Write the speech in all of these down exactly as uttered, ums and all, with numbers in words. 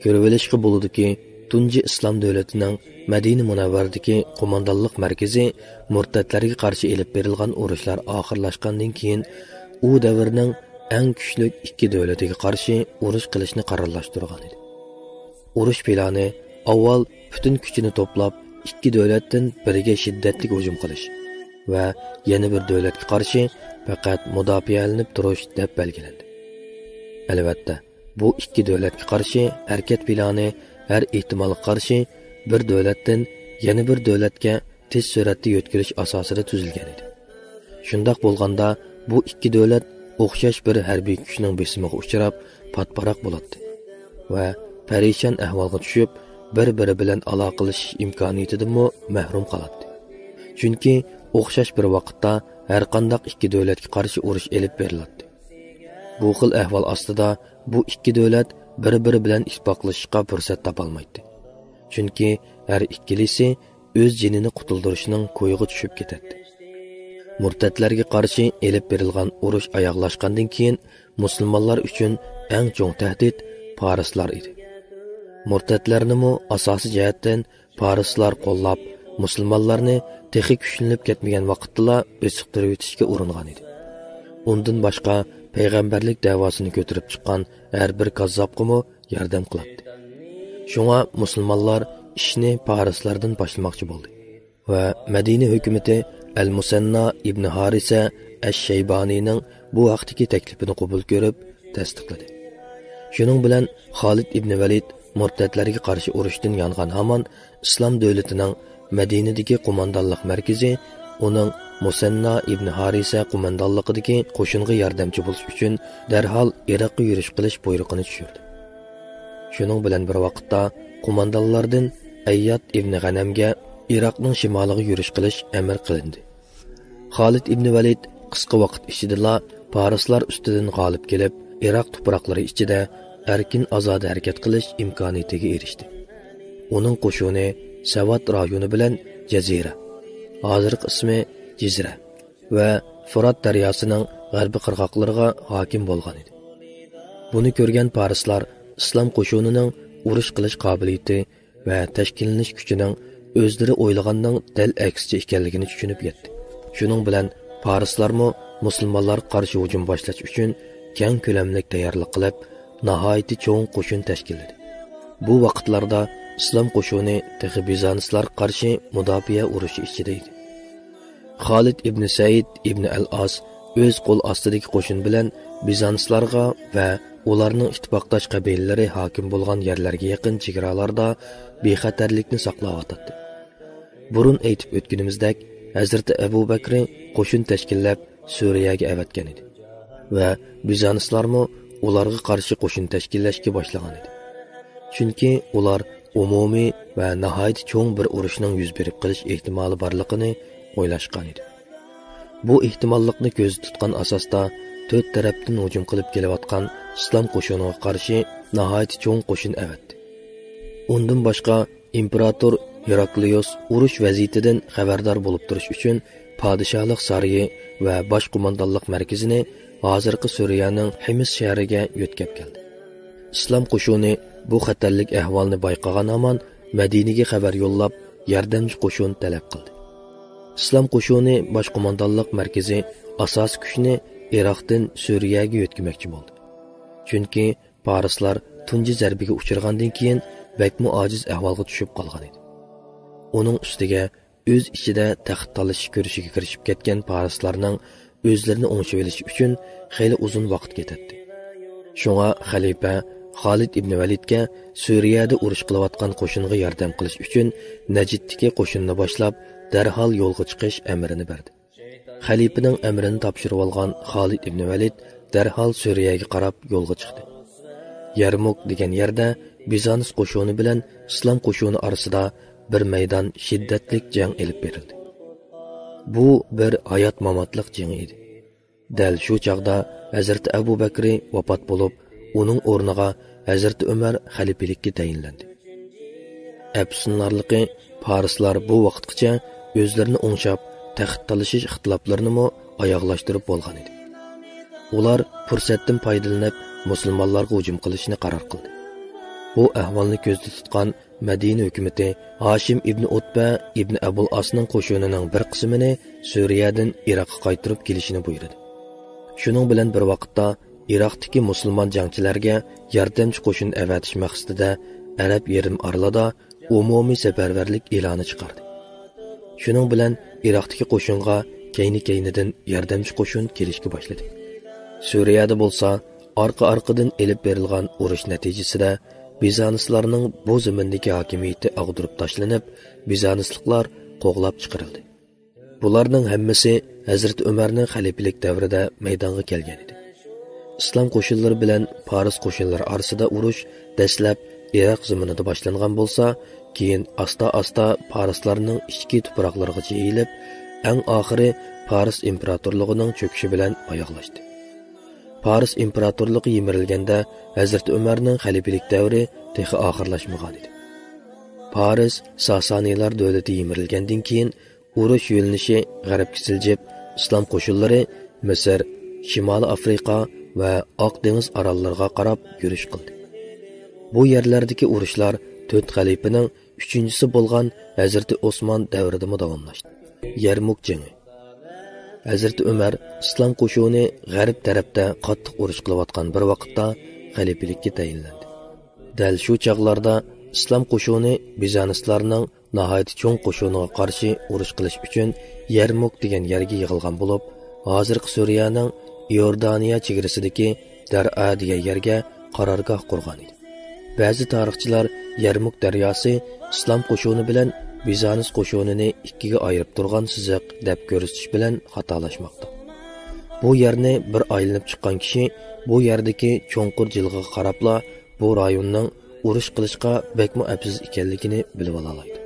كۆرۈۋېلىشقا بولىدۇكى، تۇنجى ئىسلام دۆلىتىنىڭ مەدىنە مۇنەۋۋەرىدىكى قوماندانلىق مەركىزى مۇرتەتلەرگە قارشى ئېلىپ بېرىلغان ئۇرۇشلار ئاخىرلاشقاندىن كېيىن، ئۇ دەۋرنىڭ ئەڭ كۈچلۈك ئىككى دۆلىتىگە قارشى ئۇرۇش قىلىشنى قارارلاشتۇرغان ئىدى. ئۇرۇش پىلانى ئاۋۋال پۈتۈن كۈچىنى توپلاپ، ئىككى دۆلەتتىن بىرىگە شىددەتلىك ھۇجۇم قىلىش ۋە يەنە بىر دۆلەتكە قارشى پەقەت مۇداپىئەلىنىپ تۇرۇش دەپ بەلگىلەندى. ئەلۋەتتە، بۇ ئىككى دۆلەتكە قارشى ھەرىكەت پىلانى ھەر ئېھتىمالغا قارشى بىر دۆلەتتىن يەنە بىر دۆلەتكە تېز سۈرئەتتە يۆتكىلىش ئاساسىدا تۈزۈلگەن ئىدى. شۇنداق بولغاندا، بۇ ئىككى دۆلەت ئوخشاش بىر ھەربىي كۈچنىڭ بېسىمىغا ئۇچراپ، پاتپاراق بولاتتى ۋە پەرىشان ئەھۋالغا چۈشۈپ، بىر-بىرى بىلەن ئالاقىلىشىش ئىمكانىيىتىدىنمۇ مەھرۇم قالاتتى. چۈنكى ئوخشاش بىر ۋاقىتتا ھەرقانداق ئىككى دۆلەتكە قارشى ئۇرۇش ئېلىپ بېرىلاتتى. بۇ خىل ئەھۋال ئاستىدا بۇ ئىككى دۆلەت بىر-بىرى بىلەن ئىتتىپاقلىشىشقا پۇرسەت تاپالمايتتى. چۈنكى ھەر ئىككىلىسى ئۆز جېنىنى قۇتۇلدۇرۇشنىڭ كويىغا چۈشۈپ كېتەتتى. مۇرتەتلەرگە قارشى ئېلىپ بېرىلغان ئۇرۇش ئاياغلاشقاندىن كېيىن، مۇسۇلمانلار ئۈچۈن ئەڭ چوڭ تەھدىت پارسلار ئىدى. مۇرتەتلەرنىمۇ ئاساسىي جەھەتتىن پارسلار قوللاپ، مۇسۇلمانلارنى تېخى كۈچلىنىپ كەتمىگەن ۋاقىتتىلا ئۆچۈقتۈرۈۋېتىشكە ئۇرۇنغان ئىدى. ئۇندىن باشقا، پەيغەمبەرلىك دەۋاسىنى كۆتۈرۈپ چىققان ھەر بىر كاززاپقىمۇ ياردەم قىلاتتى. شۇڭا مۇسۇلمانلار ئىشنى پارسلاردىن باشلىماقچى بولدى ۋە مەدىنە ھۆكۈمىتى ئەل مۇسەننا ئىبنى ھارىسە ئەش شەيبانىنىڭ بۇ ھەقتىكى تەكلىپىنى قوبۇل كۆرۈپ، تەستىقلىدى. شۇنىڭ بىلەن خالىد ئىبنى ۋەلىد مۇرتەتلەرگە قارشى ئۇرۇشتىن يانغان ھامان ئىسلام دۆلىتىنىڭ مەدىنىدىكى قوماندانلىق مەركىزى ئۇنىڭ مۇسەننا ئىبنى ھارىسە قوماندانلىقىدىكى قوشۇنغا ياردەمچى بولۇش ئۈچۈن دەرھال ئىراققا يۈرۈش قىلىش بۇيرۇقىنى چۈشۈردى. شۇنىڭ بىلەن بىر ۋاقىتتا، قوماندانلاردىن ئەيياد ئىبنى غەنەمگە ئىراقنىڭ شىمالىغا يۈرۈش قىلىش ئەمر قىلىندى. خالىد ئىبنى ۋەلىد قىسقا ۋاقىت ئىچىدىلا پارسلار ئۈستىدىن غالىب كېلىپ، ئىراق تۇپراقلىرى ئىچىدە ئەركىن-ئازادە ھەرىكەت قىلىش ئىمكانىيىتىگە ئېرىشتى. ئۇنىڭ قوشۇنى سەۋات رايونى بىلەن جەزىرە، ھازىرقى ئىسمى جىزرە، ۋە فۇرات دەرياسىنىڭ غەربىي قىرغاقلىرىغا ھاكىم بولغان ئىدى. بۇنى كۆرگەن پارسلار ئىسلام قوشۇنىنىڭ ئۇرۇش قىلىش قابىلىيىتى ۋە تەشكىللىنىش كۈچىنىڭ ئۆزلىرى ئويلىغاننىڭ دەل ئەكسىچە ئىكەنلىكىنى چۈشىنىپ يەتتى. شۇنىڭ بىلەن پارسلارمۇ مۇسۇلمانلارغا قارشى ھۇجۇم باشلاش ئۈچۈن كەڭ كۆلەملىك تەييارلىق قىلىپ، ناھايىتى چوڭ قوشۇن تەشكىللىدى. بۇ ۋاقىتلاردا ئىسلام قوشۇنى تېخى بىزانسلارغا قارشى مۇداپىئە ئۇرۇشى ئىچىدە ئىدى. خالىد ئىبنى سەئىد ئىبنى ئەل ئاس ئۆز قول ئاستىدىكى قوشۇن بىلەن بىزانسلارغا ۋە ئۇلارنىڭ ئىتتىپاقداش قەبىلىلىرى ھاكىم بولغان يەرلەرگە يېقىن چېگرالاردا بىخەتەرلىكنى ساقلاۋاتاتتى. بۇرۇن ئېيتىپ ئۆتكىنىمىزدەك، ھەزرىتى ئەبۇ بەكرى قوشۇن تەشكىللەپ سۈرىيەگە ئەۋەتكەن ئىدى ۋە بىزانسلارمۇ ئۇلارغا قارشى قوشۇن تەشكىللەشكە باشلىغان ئىدى. چۈنكى ئۇلار ئومۇمىي ۋە ناھايىتى چوڭ بىر ئۇرۇشنىڭ يۈز بېرىپ قېلىش ئېھتىمالى بارلىقىنى ئويلاشقان ئىدى. بۇ ئېھتىماللىقنى كۆزدە تۇتقان ئاساستا تۆت تەرەپتىن ھۇجۇم قىلىپ كېلىۋاتقان ئىسلام قوشۇنىغا قارشى ناھايىتى چوڭ قوشۇن ئەۋەتتى. ئۇندىن باشقا، ئىمپېراتور ھېراكلىيۇس ئۇرۇش ۋەزىيىتىدىن خەۋەردار بولۇپ تۇرۇش ئۈچۈن پادىشاھلىق سارىيى ۋە باش قوماندانلىق مەركىزىنى ھازىرقى سۈرىيەنىڭ ھىمس شەھىرىگە يۆتكەپ كەلدى. ئىسلام قوشۇنى بۇ خەتەرلىك ئەھۋالنى بايقىغان ھامان مەدىنىگە خەۋەر يوللاپ، ياردەمچى قوشۇن تەلەپ قىلدى. ئىسلام قوشۇنى باش قوماندانلىق مەركىزى ئاساسىي كۈچنى ئىراقتىن سۈرىيەگە يۆتكىمەكچى بولدى. چۈنكى پارسلار تۇنجى زەربىگە ئۇچرىغاندىن كېيىن بەكمۇ ئاجىز ئەھۋالغا چۈشۈپ قالغان ئىدى. ئۇنىڭ ئۈستىگە ئۆز ئىچىدە تەخت تالىشىش كۈرىشىگە كىرىشىپ كەتكەن پارسلارنىڭ ئۆزلىرىنى ئوڭشىۋېلىشى ئۈچۈن خېلى ئۇزۇن ۋاقىت كېتەتتى. شۇڭا خەلىپە خالىد ئىبنى ۋەلىدكە سۈرىيەدە ئۇرۇش قىلىۋاتقان قوشۇنغا ياردەم قىلىش ئۈچۈن نەجدتىكى قوشۇننى باشلاپ، دەرھال يولغا چىقىش ئەمرىنى بەردى. خەلىپىنىڭ ئەمرىنى تاپشۇرۇۋالغان خالىد ئىبنى ۋەلىد دەرھال سۈرىيەگە قاراپ يولغا چىقتى. يەرمۇك دېگەن يەردە بىزانس قوشۇنى بىلەن ئىسلام قوشۇنى ئارىسىدا بىر مەيدان شىددەتلىك جەڭ ئېلىپ بېرىلدى. بۇ بىر ھايات-ماماتلىق جېڭى ئىدى. دەل شۇ چاغدا ھەزرىتى ئەبۇ بەكرى ۋاپات بولۇپ، ئۇنىڭ ئورنىغا ھەزرىتى ئۆمەر خەلىپىلىككە تەيىنلەندى. ئەپسۇسلىنارلىقى، پارسلار بۇ ۋاقىتقىچە ئۆزلىرىنى ئوڭشاپ، تەخت تالىشىش ئىختىلاپلىرىنىمۇ ئاياغلاشتۇرۇپ بولغان ئىدى. ئۇلار پۇرسەتتىن پايدىلىنىپ، مۇسۇلمانلارغا ھۇجۇم قىلىشنى قارار قىلدى. بۇ ئەھۋالنى كۆزدە تۇتقان مەدىنە ھۆكۈمىتى ھاشىم ئىبنى ئۇتبە ئىبنى ئەبۇل ئاسنىڭ قوشۇنىنىڭ بىر قىسمىنى سۈرىيەدىن ئىراققا قايتۇرۇپ كېلىشىنى بۇيرۇدى. شۇنىڭ بىلەن بىر ۋاقىتتا، ئىراقتىكى مۇسۇلمان جەڭچىلەرگە ياردەمچى قوشۇن ئەۋەتىش مەقسىتىدە ئەرەب يېرىم ئارىلىدا ئومۇمىي سەپەرۋەرلىك ئېلانى چىقاردى. شۇنىڭ بىلەن ئىراقتىكى قوشۇنغا كەينى-كەينىدىن ياردەمچى قوشۇن كېلىشكە باشلىدى. سۈرىيەدە بولسا ئارقا-ئارقىدىن ئېلىپ بېرىلغان ئۇرۇش نەتىجىسىدە بىزانسلارنىڭ بۇ زېمىندىكى ھاكىمىيىتى ئاغدۇرۇپ تاشلىنىپ، بىزانسلىقلار قوغلاپ چىقىرىلدى. بۇلارنىڭ ھەممىسى ھەزرىتى ئۆمەرنىڭ خەلىپىلىك دەۋرىدە مەيدانغا كەلگەن ئىدى. ئىسلام قوشۇنلىرى بىلەن پارس قوشۇنلىرى ئارىسىدا ئۇرۇش دەسلەپ ئىراق زېمىنىدا باشلانغان بولسا، كېيىن ئاستا-ئاستا پارسلارنىڭ ئىچكى تۇپراقلىرىغىچە يېيىلىپ، ئەڭ ئاخىرى پارس ئىمپېراتورلۇقىنىڭ چۆكۈشى بىلەن ئاياغلاشتى. پارس ئىمپېراتورلۇقى يىمىرىلگەندە، ھەزرىتى ئۆمەرنىڭ خەلىپىلىك دەۋرى تېخى ئاخىرلاشمىغان ئىدى. پارس ساسانىيلار دۆلىتى يىمىرىلگەندىن كېيىن، ئۇرۇش يۆنىلىشى غەربكە سىلجىپ، ئىسلام قوشۇنلىرى مىسىر، شىمالىي ئافرىقا ۋە ئاق دېڭىز ئاراللىرىغا قاراپ يۈرۈش قىلدى. بۇ يەرلەردىكى ئۇرۇشلار تۆت خەلىپىنىڭ ئۈچىنچىسى بولغان ھەزرىتى ئوسمان دەۋرىدىمۇ داۋاملاشتى. يەرمۇك جېڭى. ھەزرىتى ئۆمەر ئىسلام قوشۇنى غەرب تەرەپتە قاتتىق ئۇرۇش قىلىۋاتقان بىر ۋاقىتتا خەلىپىلىككە تەيىنلەندى. دەل شۇ چاغلاردا ئىسلام قوشۇنى بىزانسلارنىڭ ناھايىتى چوڭ قوشۇنىغا قارشى ئۇرۇش قىلىش ئۈچۈن يەرمۇك دېگەن يەرگە يىغىلغان بولۇپ، ھازىرقى سۈرىيەنىڭ ئىئوردانىيە چېگرىسىدىكى دەرئا دېگەن يەرگە قارارگاھ قۇرغان ئىدى. بەزى تارىخچىلار يەرمۇك دەرياسى ئىسلام قوشۇنى بىلەن بىزانس قوشۇنىنى ئىككىگە ئايرىپ تۇرغان سىزىق دەپ كۆرسىتىش بىلەن خاتالاشماقتا. بۇ يەرنى بىر ئايلىنىپ چىققان كىشى بۇ يەردىكى چوڭقۇر جىلغىغا قاراپلا بۇ رايوننىڭ ئۇرۇش قىلىشقا بەكمۇ ئەپسىز ئىكەنلىكىنى بىلىۋالالايدۇ.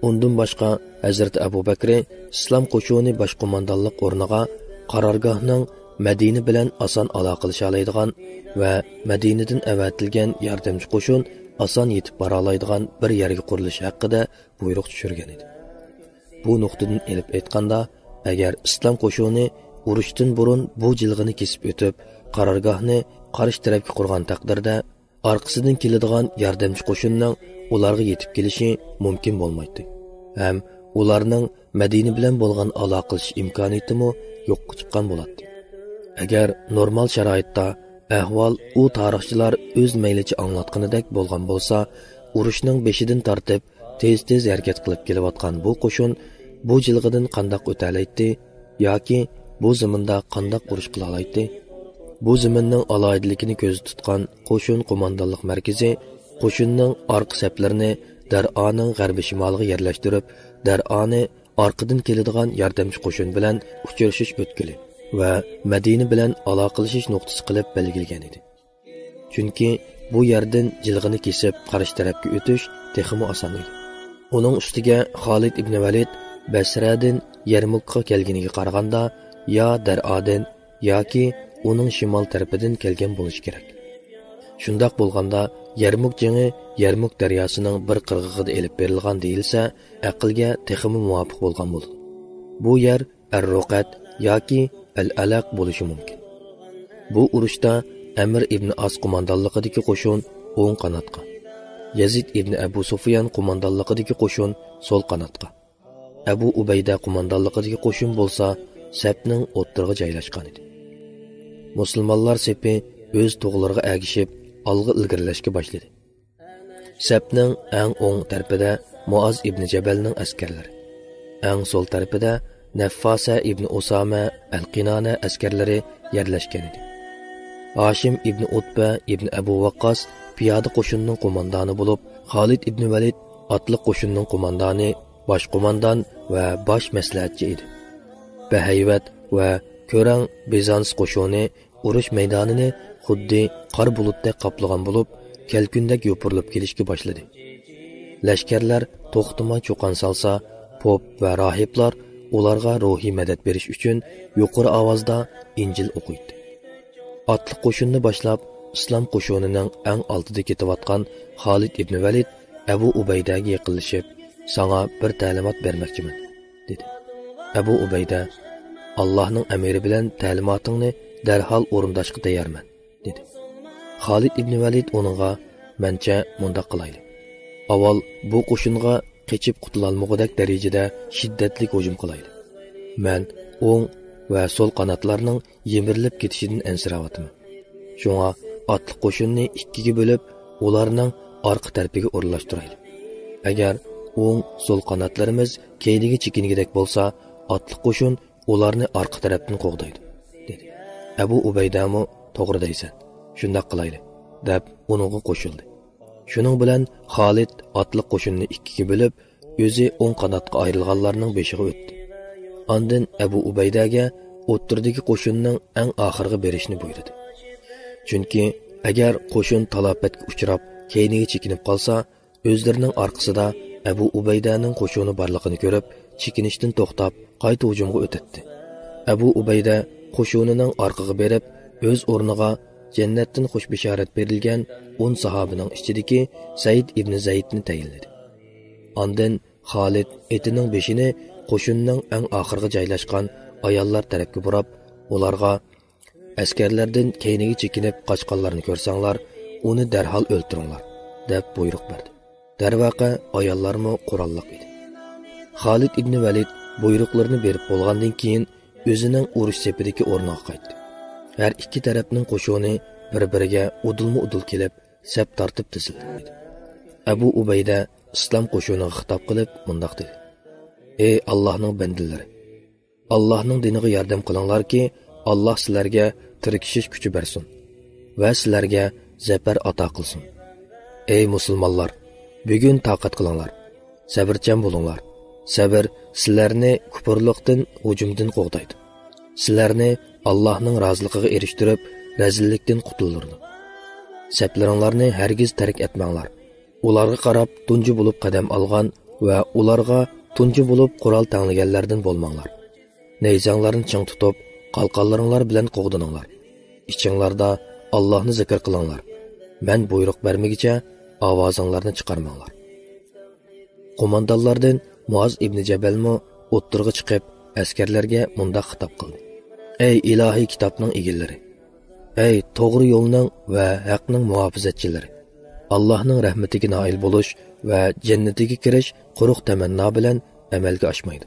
ئۇندىن باشقا، ھەزرىتى ئەبۇ بەكرى ئىسلام قوشۇنى باش قوماندانلىق ئورنىغا قارارگاھنىڭ مەدىنە بىلەن ئاسان ئالاقىلىشالايدىغان ۋە مەدىنىدىن ئەۋەتىلگەن ياردەمچى قوشۇن ئاسان يېتىپ بارالايدىغان بىر يەرگە قۇرۇلۇشى ھەققىدە بۇيرۇق چۈشۈرگەن ئىدى. بۇ نۇقتىدىن ئېلىپ ئېيتقاندا، ئەگەر ئىسلام قوشۇنى ئۇرۇشتىن بۇرۇن بۇ جىلغىنى كېسىپ ئۆتۈپ، قارارگاھنى قارشى تەرەپكە قۇرغان تەقدىردە، ئارقىسىدىن كېلىدىغان ياردەمچى قوشۇننىڭ ئۇلارغا يېتىپ كېلىشى مۇمكىن بولمايتتى ھەم ئۇلارنىڭ مەدىنە بىلەن بولغان ئالاقىلىشىش ئىمكانىيىتىمۇ يوققا چىققان بولاتتى. ئەگەر نورمال شارائىتتا ئەھۋال ئۇ تارىخچىلار ئۆز مەيلىچە ئاڭلاتقىنىدەك بولغان بولسا، ئۇرۇشنىڭ بېشىدىن تارتىپ تېز-تېز ھەرىكەت قىلىپ كېلىۋاتقان بۇ قوشۇن بۇ جىلغىدىن قانداق ئۆتەلەيتتى ياكى بۇ زېمىندا قانداق ئۇرۇش قىلالايتتى؟ بۇ زېمىننىڭ ئالاھىدىلىكىنى كۆزدە تۇتقان قوشۇن قوماندانلىق مەركىزى قوشۇننىڭ ئارقا سەپلىرىنى دەرئانىڭ غەربىي شىمالىغا يەرلەشتۈرۈپ، دەرئانى ئارقىدىن كېلىدىغان ياردەمچى قوشۇن بىلەن ئۇچرىشىش ئۆتكىلى ۋە مەدىنە بىلەن ئالاقىلىشىش نۇقتىسى قىلىپ بەلگىلىگەن ئىدى. چۈنكى بۇ يەردىن جىلغىنى كېسىپ قارشى تەرەپكە ئۆتۈش تېخىمۇ ئاسان ئىدى. ئۇنىڭ ئۈستىگە خالىد ئىبنى ۋەلىد بەسرەدىن يەرمۇكقا كەلگىنىگە قارىغاندا، يا دەرئادىن ياكى ئۇنىڭ شىمال تەرىپىدىن كەلگەن بولۇشى كېرەك. شۇنداق بولغاندا، يەرمۇك جېڭى يەرمۇك دەرياسىنىڭ بىر قىرغىقىدا ئېلىپ بېرىلغان دېيىلسە، ئەقىلگە تېخىمۇ مۇۋاپىق بولغان بولىدۇ. بۇ يەر ئەررۇقەت ياكى ئەل-ئەلەق بولۇشى مۇمكىن. بۇ ئۇرۇشتا ئەمىر ئىبنى ئاس قوماندانلىقىدىكى قوشۇن ئوڭ قاناتقا، يەزىد ئىبنى ئەبۇ سۇفيان قوماندانلىقىدىكى قوشۇن سول قاناتقا، ئەبۇ ئۇبەيدە قوماندانلىقىدىكى قوشۇن بولسا سەپنىڭ ئوتتۇرىغا جايلاشقان ئىدى. مۇسۇلمانلار سېپى ئۆز تۇغلىرىغا ئەگىشىپ ئالغا ئىلگىرىلەشكە باشلىدى. سەپنىڭ ئەڭ ئوڭ تەرىپىدە مۇئاز ئىبنى جەبەلنىڭ ئەسكەرلىرى، ئەڭ سول تەرىپىدە نەففاسە ئىبنى ئۇسامە ئەل-قىنانە ئەسكەرلىرى يەرلەشكەن ئىدى. ھاشىم ئىبنى ئۇتبە ئىبنى ئەبۇ ۋەققاس پىيادە قوشۇننىڭ قوماندانى بولۇپ، خالىد ئىبنى ۋەلىد ئاتلىق قوشۇننىڭ قوماندانى، باش قوماندان ۋە باش مەسلىھەتچى ئىدى. بەھەيۋەت ۋە كۆرەڭ بىزانس قوشۇنى ئۇرۇش مەيدانىنى خۇددى قارا بۇلۇتتەك قاپلىغان بولۇپ، كەلكۈندەك يوپۇرۇلۇپ كېلىشكە باشلىدى. لەشكەرلەر توختىماي چۇقان سالسا، پوپ ۋە راھىبلار ئۇلارغا روھىي مەدەت بېرىش ئۈچۈن يۇقىرى ئاۋازدا ئىنجىل ئوقۇيتتى. ئاتلىق قوشۇننى باشلاپ، ئىسلام قوشۇنىنىڭ ئەڭ ئالدىدا كېتىۋاتقان خالىد ئىبنى ۋەلىد ئەبۇ ئۇبەيدەگە يېقىنلىشىپ، ساڭا بىر تەلىمات بەرمەكچىمەن، دېدى. ئەبۇ ئۇبەيدە، ئاللاھنىڭ ئەمرى بىلەن تەلىماتىڭنى دەرھال ئورۇنداشقا تەييارمەن، دېدى. خالىد ئىبنى ۋەلىد ئۇنىڭغا، مەنچە مۇنداق قىلايلى. ئاۋۋال بۇ قوشۇنغا قېچىپ قۇتۇلالمىغۇدەك دەرىجىدە شىددەتلىك ھۇجۇم قىلايلى. مەن ئوڭ ۋە سول قاناتلارنىڭ يىمىرىلىپ كېتىشىدىن ئەنسىرەۋاتىمەن. شۇڭا ئاتلىق قوشۇننى ئىككىگە بۆلۈپ، ئۇلارنىڭ ئارقا تەرىپىگە ئورۇنلاشتۇرايلى. ئەگەر ئوڭ، سول قاناتلىرىمىز كەينىگە چېكىنگۈدەك بولسا، ئاتلىق قوشۇن ئۇلارنى ئارقا تەرەپتىن قوغدايدۇ، دېدى. ئەبۇ ئۇبەيدەمۇ، توغرا دەيسەن، شۇنداق قىلايلى، دەپ ئۇنىڭغا قوشۇلدى. شۇنىڭ بىلەن خالىد ئاتلىق قوشۇننى ئىككىگە بۆلۈپ، ئۆزى ئوڭ قاناتقا ئايرىلغانلارنىڭ بېشىغا ئۆتتى. ئاندىن ئەبۇ ئۇبەيدەگە ئوتتۇرىدىكى قوشۇننىڭ ئەڭ ئاخىرىغا بېرىشنى بۇيرۇدى. چۈنكى ئەگەر قوشۇن تالاپەتكە ئۇچراپ، كەينىگە چېكىنىپ قالسا، ئۆزلىرىنىڭ ئارقىسىدا ئەبۇ ئۇبەيدەنىڭ قوشۇنى بارلىقىنى كۆرۈپ، چېكىنىشتىن توختاپ، قايتا ھۇجۇمغا ئۆتەتتى. ئەبۇ ئۇبەيدە قوشۇنىنىڭ ئارقىغا بېرىپ، ئۆز ئورنىغا جەننەتتىن خۇش بېشارەت بېرىلگەن ئون ساھابىنىڭ ئىچىدىكى سەئىد ئىبنى زەيدنى تەيىنلىدى. ئاندىن خالىد ئېتىنىڭ بېشىنى قوشۇننىڭ ئەڭ ئاخىرىغا جايلاشقان ئاياللار تەرەپكە بۇراپ، ئۇلارغا، «ئەسكەرلەردىن كەينىگە چېكىنىپ قاچقانلارنى كۆرسەڭلار، ئۇنى دەرھال ئۆلتۈرۈڭلار» دەپ بۇيرۇق بەردى. دەرۋەقە، ئاياللارمۇ قوراللىق ئىدى. خالىد ئىبنى ۋەلىد بۇيرۇقلىرىنى بېرىپ بولغاندىن كېيىن، ئۆزىنىڭ ئۇرۇش سېپىدىكى ئورنىغا قايتتى. ھەر ئىككى تەرەپنىڭ قوشۇنى بىر-بىرىگە ئۇدۇلمۇ-ئۇدۇل كېلىپ، سەپ تارتىپ تىزىلدى. ئەبۇ ئۇبەيدە ئىسلام قوشۇنىغا خىتاب قىلىپ مۇنداق دېدى: «ئەي ئاللاھنىڭ بەندىلىرى! ئاللاھنىڭ دىنىغا ياردەم قىلىڭلاركى، ئاللاھ سىلەرگە تىركىشىش كۈچى بەرسۇن ۋە سىلەرگە زەپەر ئاتا قىلسۇن. ئەي مۇسۇلمانلار، بۈگۈن تاقەت قىلىڭلار، سەۋرچان بولۇڭلار. سەۋر سىلەرنى كۇپۇرلۇقتىن، ھۇجۇمدىن قوغدايدۇ. سىلەرنى ئاللاھنىڭ رازىلىقىغا ئېرىشتۈرۈپ، رەزىللىكتىن قۇتۇلدۇرىدۇ. سەپلىرىڭلارنى ھەرگىز تەرك ئەتمەڭلار. ئۇلارغا قاراپ تۇنجى بولۇپ قەدەم ئالغان ۋە ئۇلارغا تۇنجى بولۇپ قورال تەڭلىگەنلەردىن بولماڭلار. نەيزەڭلارنى چىڭ تۇتۇپ، قالقانلىرىڭلار بىلەن قوغدىنىڭلار. ئىچىڭلاردا ئاللاھنى زىكىر قىلىڭلار. مەن بۇيرۇق بەرمىگۈچە ئاۋازىڭلارنى چىقارماڭلار.» قوماندانلاردىن مۇئاز ئىبنى جەبەلمۇ ئوتتۇرىغا چىقىپ، ئەسكەرلەرگە مۇنداق خىتاب قىلدى: «ئەي ئىلاھىي كىتابنىڭ ئىگىلىرى! ئەي توغرا يولنىڭ ۋە ھەقنىڭ مۇھاپىزەتچىلىرى! ئاللاھنىڭ رەھمىتىگە نائىل بولۇش ۋە جەننىتىگە كىرىش قۇرۇق تەمەننا بىلەن ئەمەلگە ئاشمايدۇ.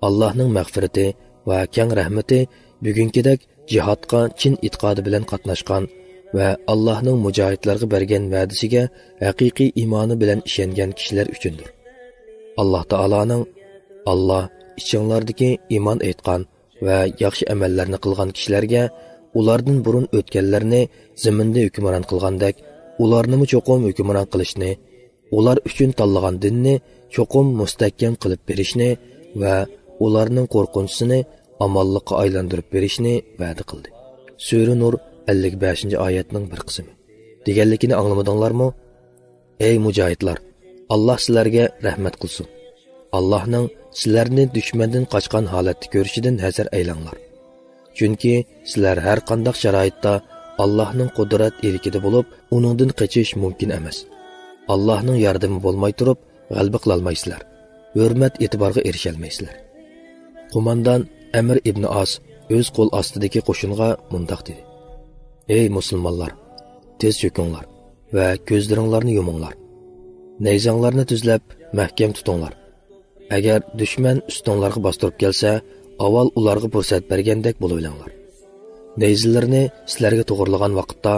ئاللاھنىڭ مەغپىرىتى ۋە كەڭ رەھمىتى بۈگۈنكىدەك جىھادقا چىن ئېتىقادى بىلەن قاتناشقان ۋە ئاللاھنىڭ مۇجاھىدلارغا بەرگەن ۋەدىسىگە ھەقىقىي ئىمانى بىلەن ئىشەنگەن كىشىلەر ئۈچۈندۇر. ئاللاھ تائالانىڭ، ئاللاھ ئىچىڭلاردىكى ئىمان ئېيتقان ۋە ياخشى ئەمەللەرنى قىلغان كىشىلەرگە ئۇلاردىن بۇرۇن ئۆتكەنلەرنى زېمىندا ھۆكۈمران قىلغاندەك، ئۇلارنىمۇ چوقۇم ھۆكۈمران قىلىشنى، ئۇلار ئۈچۈن تاللىغان دىننى چوقۇم مۇستەھكەم قىلىپ بېرىشنى ۋە ئۇلارنىڭ قورقۇنچىسىنى ئامانلىققا ئايلاندۇرۇپ بېرىشنى ۋەدە قىلدى.» سۈرە نۇر، ئەللىك بەشىنچى ئايەتنىڭ بىر قىسمى. دېگەنلىكىنى ئاڭلىمىدىڭلارمۇ؟ ئەي مۇجاھىدلار، ئاللاھ سىلەرگە رەھمەت قىلسۇن. ئاللاھنىڭ سىلەرنى دۈشمەندىن قاچقان ھالەتتە كۆرۈشىدىن ھەزەر ئەيلەڭلار. چۈنكى سىلەر ھەر قانداق شارائىتتا ئاللاھنىڭ قۇدرەت ئىلكىدە بولۇپ، ئۇنىڭدىن قېچىش مۇمكىن ئەمەس. ئاللاھنىڭ ياردىمى بولماي تۇرۇپ، غەلىبە قىلالمايسىلەر، ھۆرمەت ئېتىبارغا ئېرىشەلمەيسىلەر. قوماندان ئەمر ئىبنى ئاس ئۆز قول ئاستىدىكى قوشۇنغا مۇنداق دېدى: «ئەي مۇسۇلمانلار، تېز چۆكۈڭلار ۋە كۆزلىرىڭلارنى يۇمۇڭلار. نەيزەڭلارنى تۈزلەپ، مەھكەم تۇتۇڭلار. ئەگەر دۈشمەن ئۈستۈڭلارغا باستۇرۇپ كەلسە، ئاۋۋال ئۇلارغا پۇرسەت بەرگەندەك بولۇۋېلىڭلار. نەيزىلىرىنى سىلەرگە توغرىلىغان ۋاقىتتا،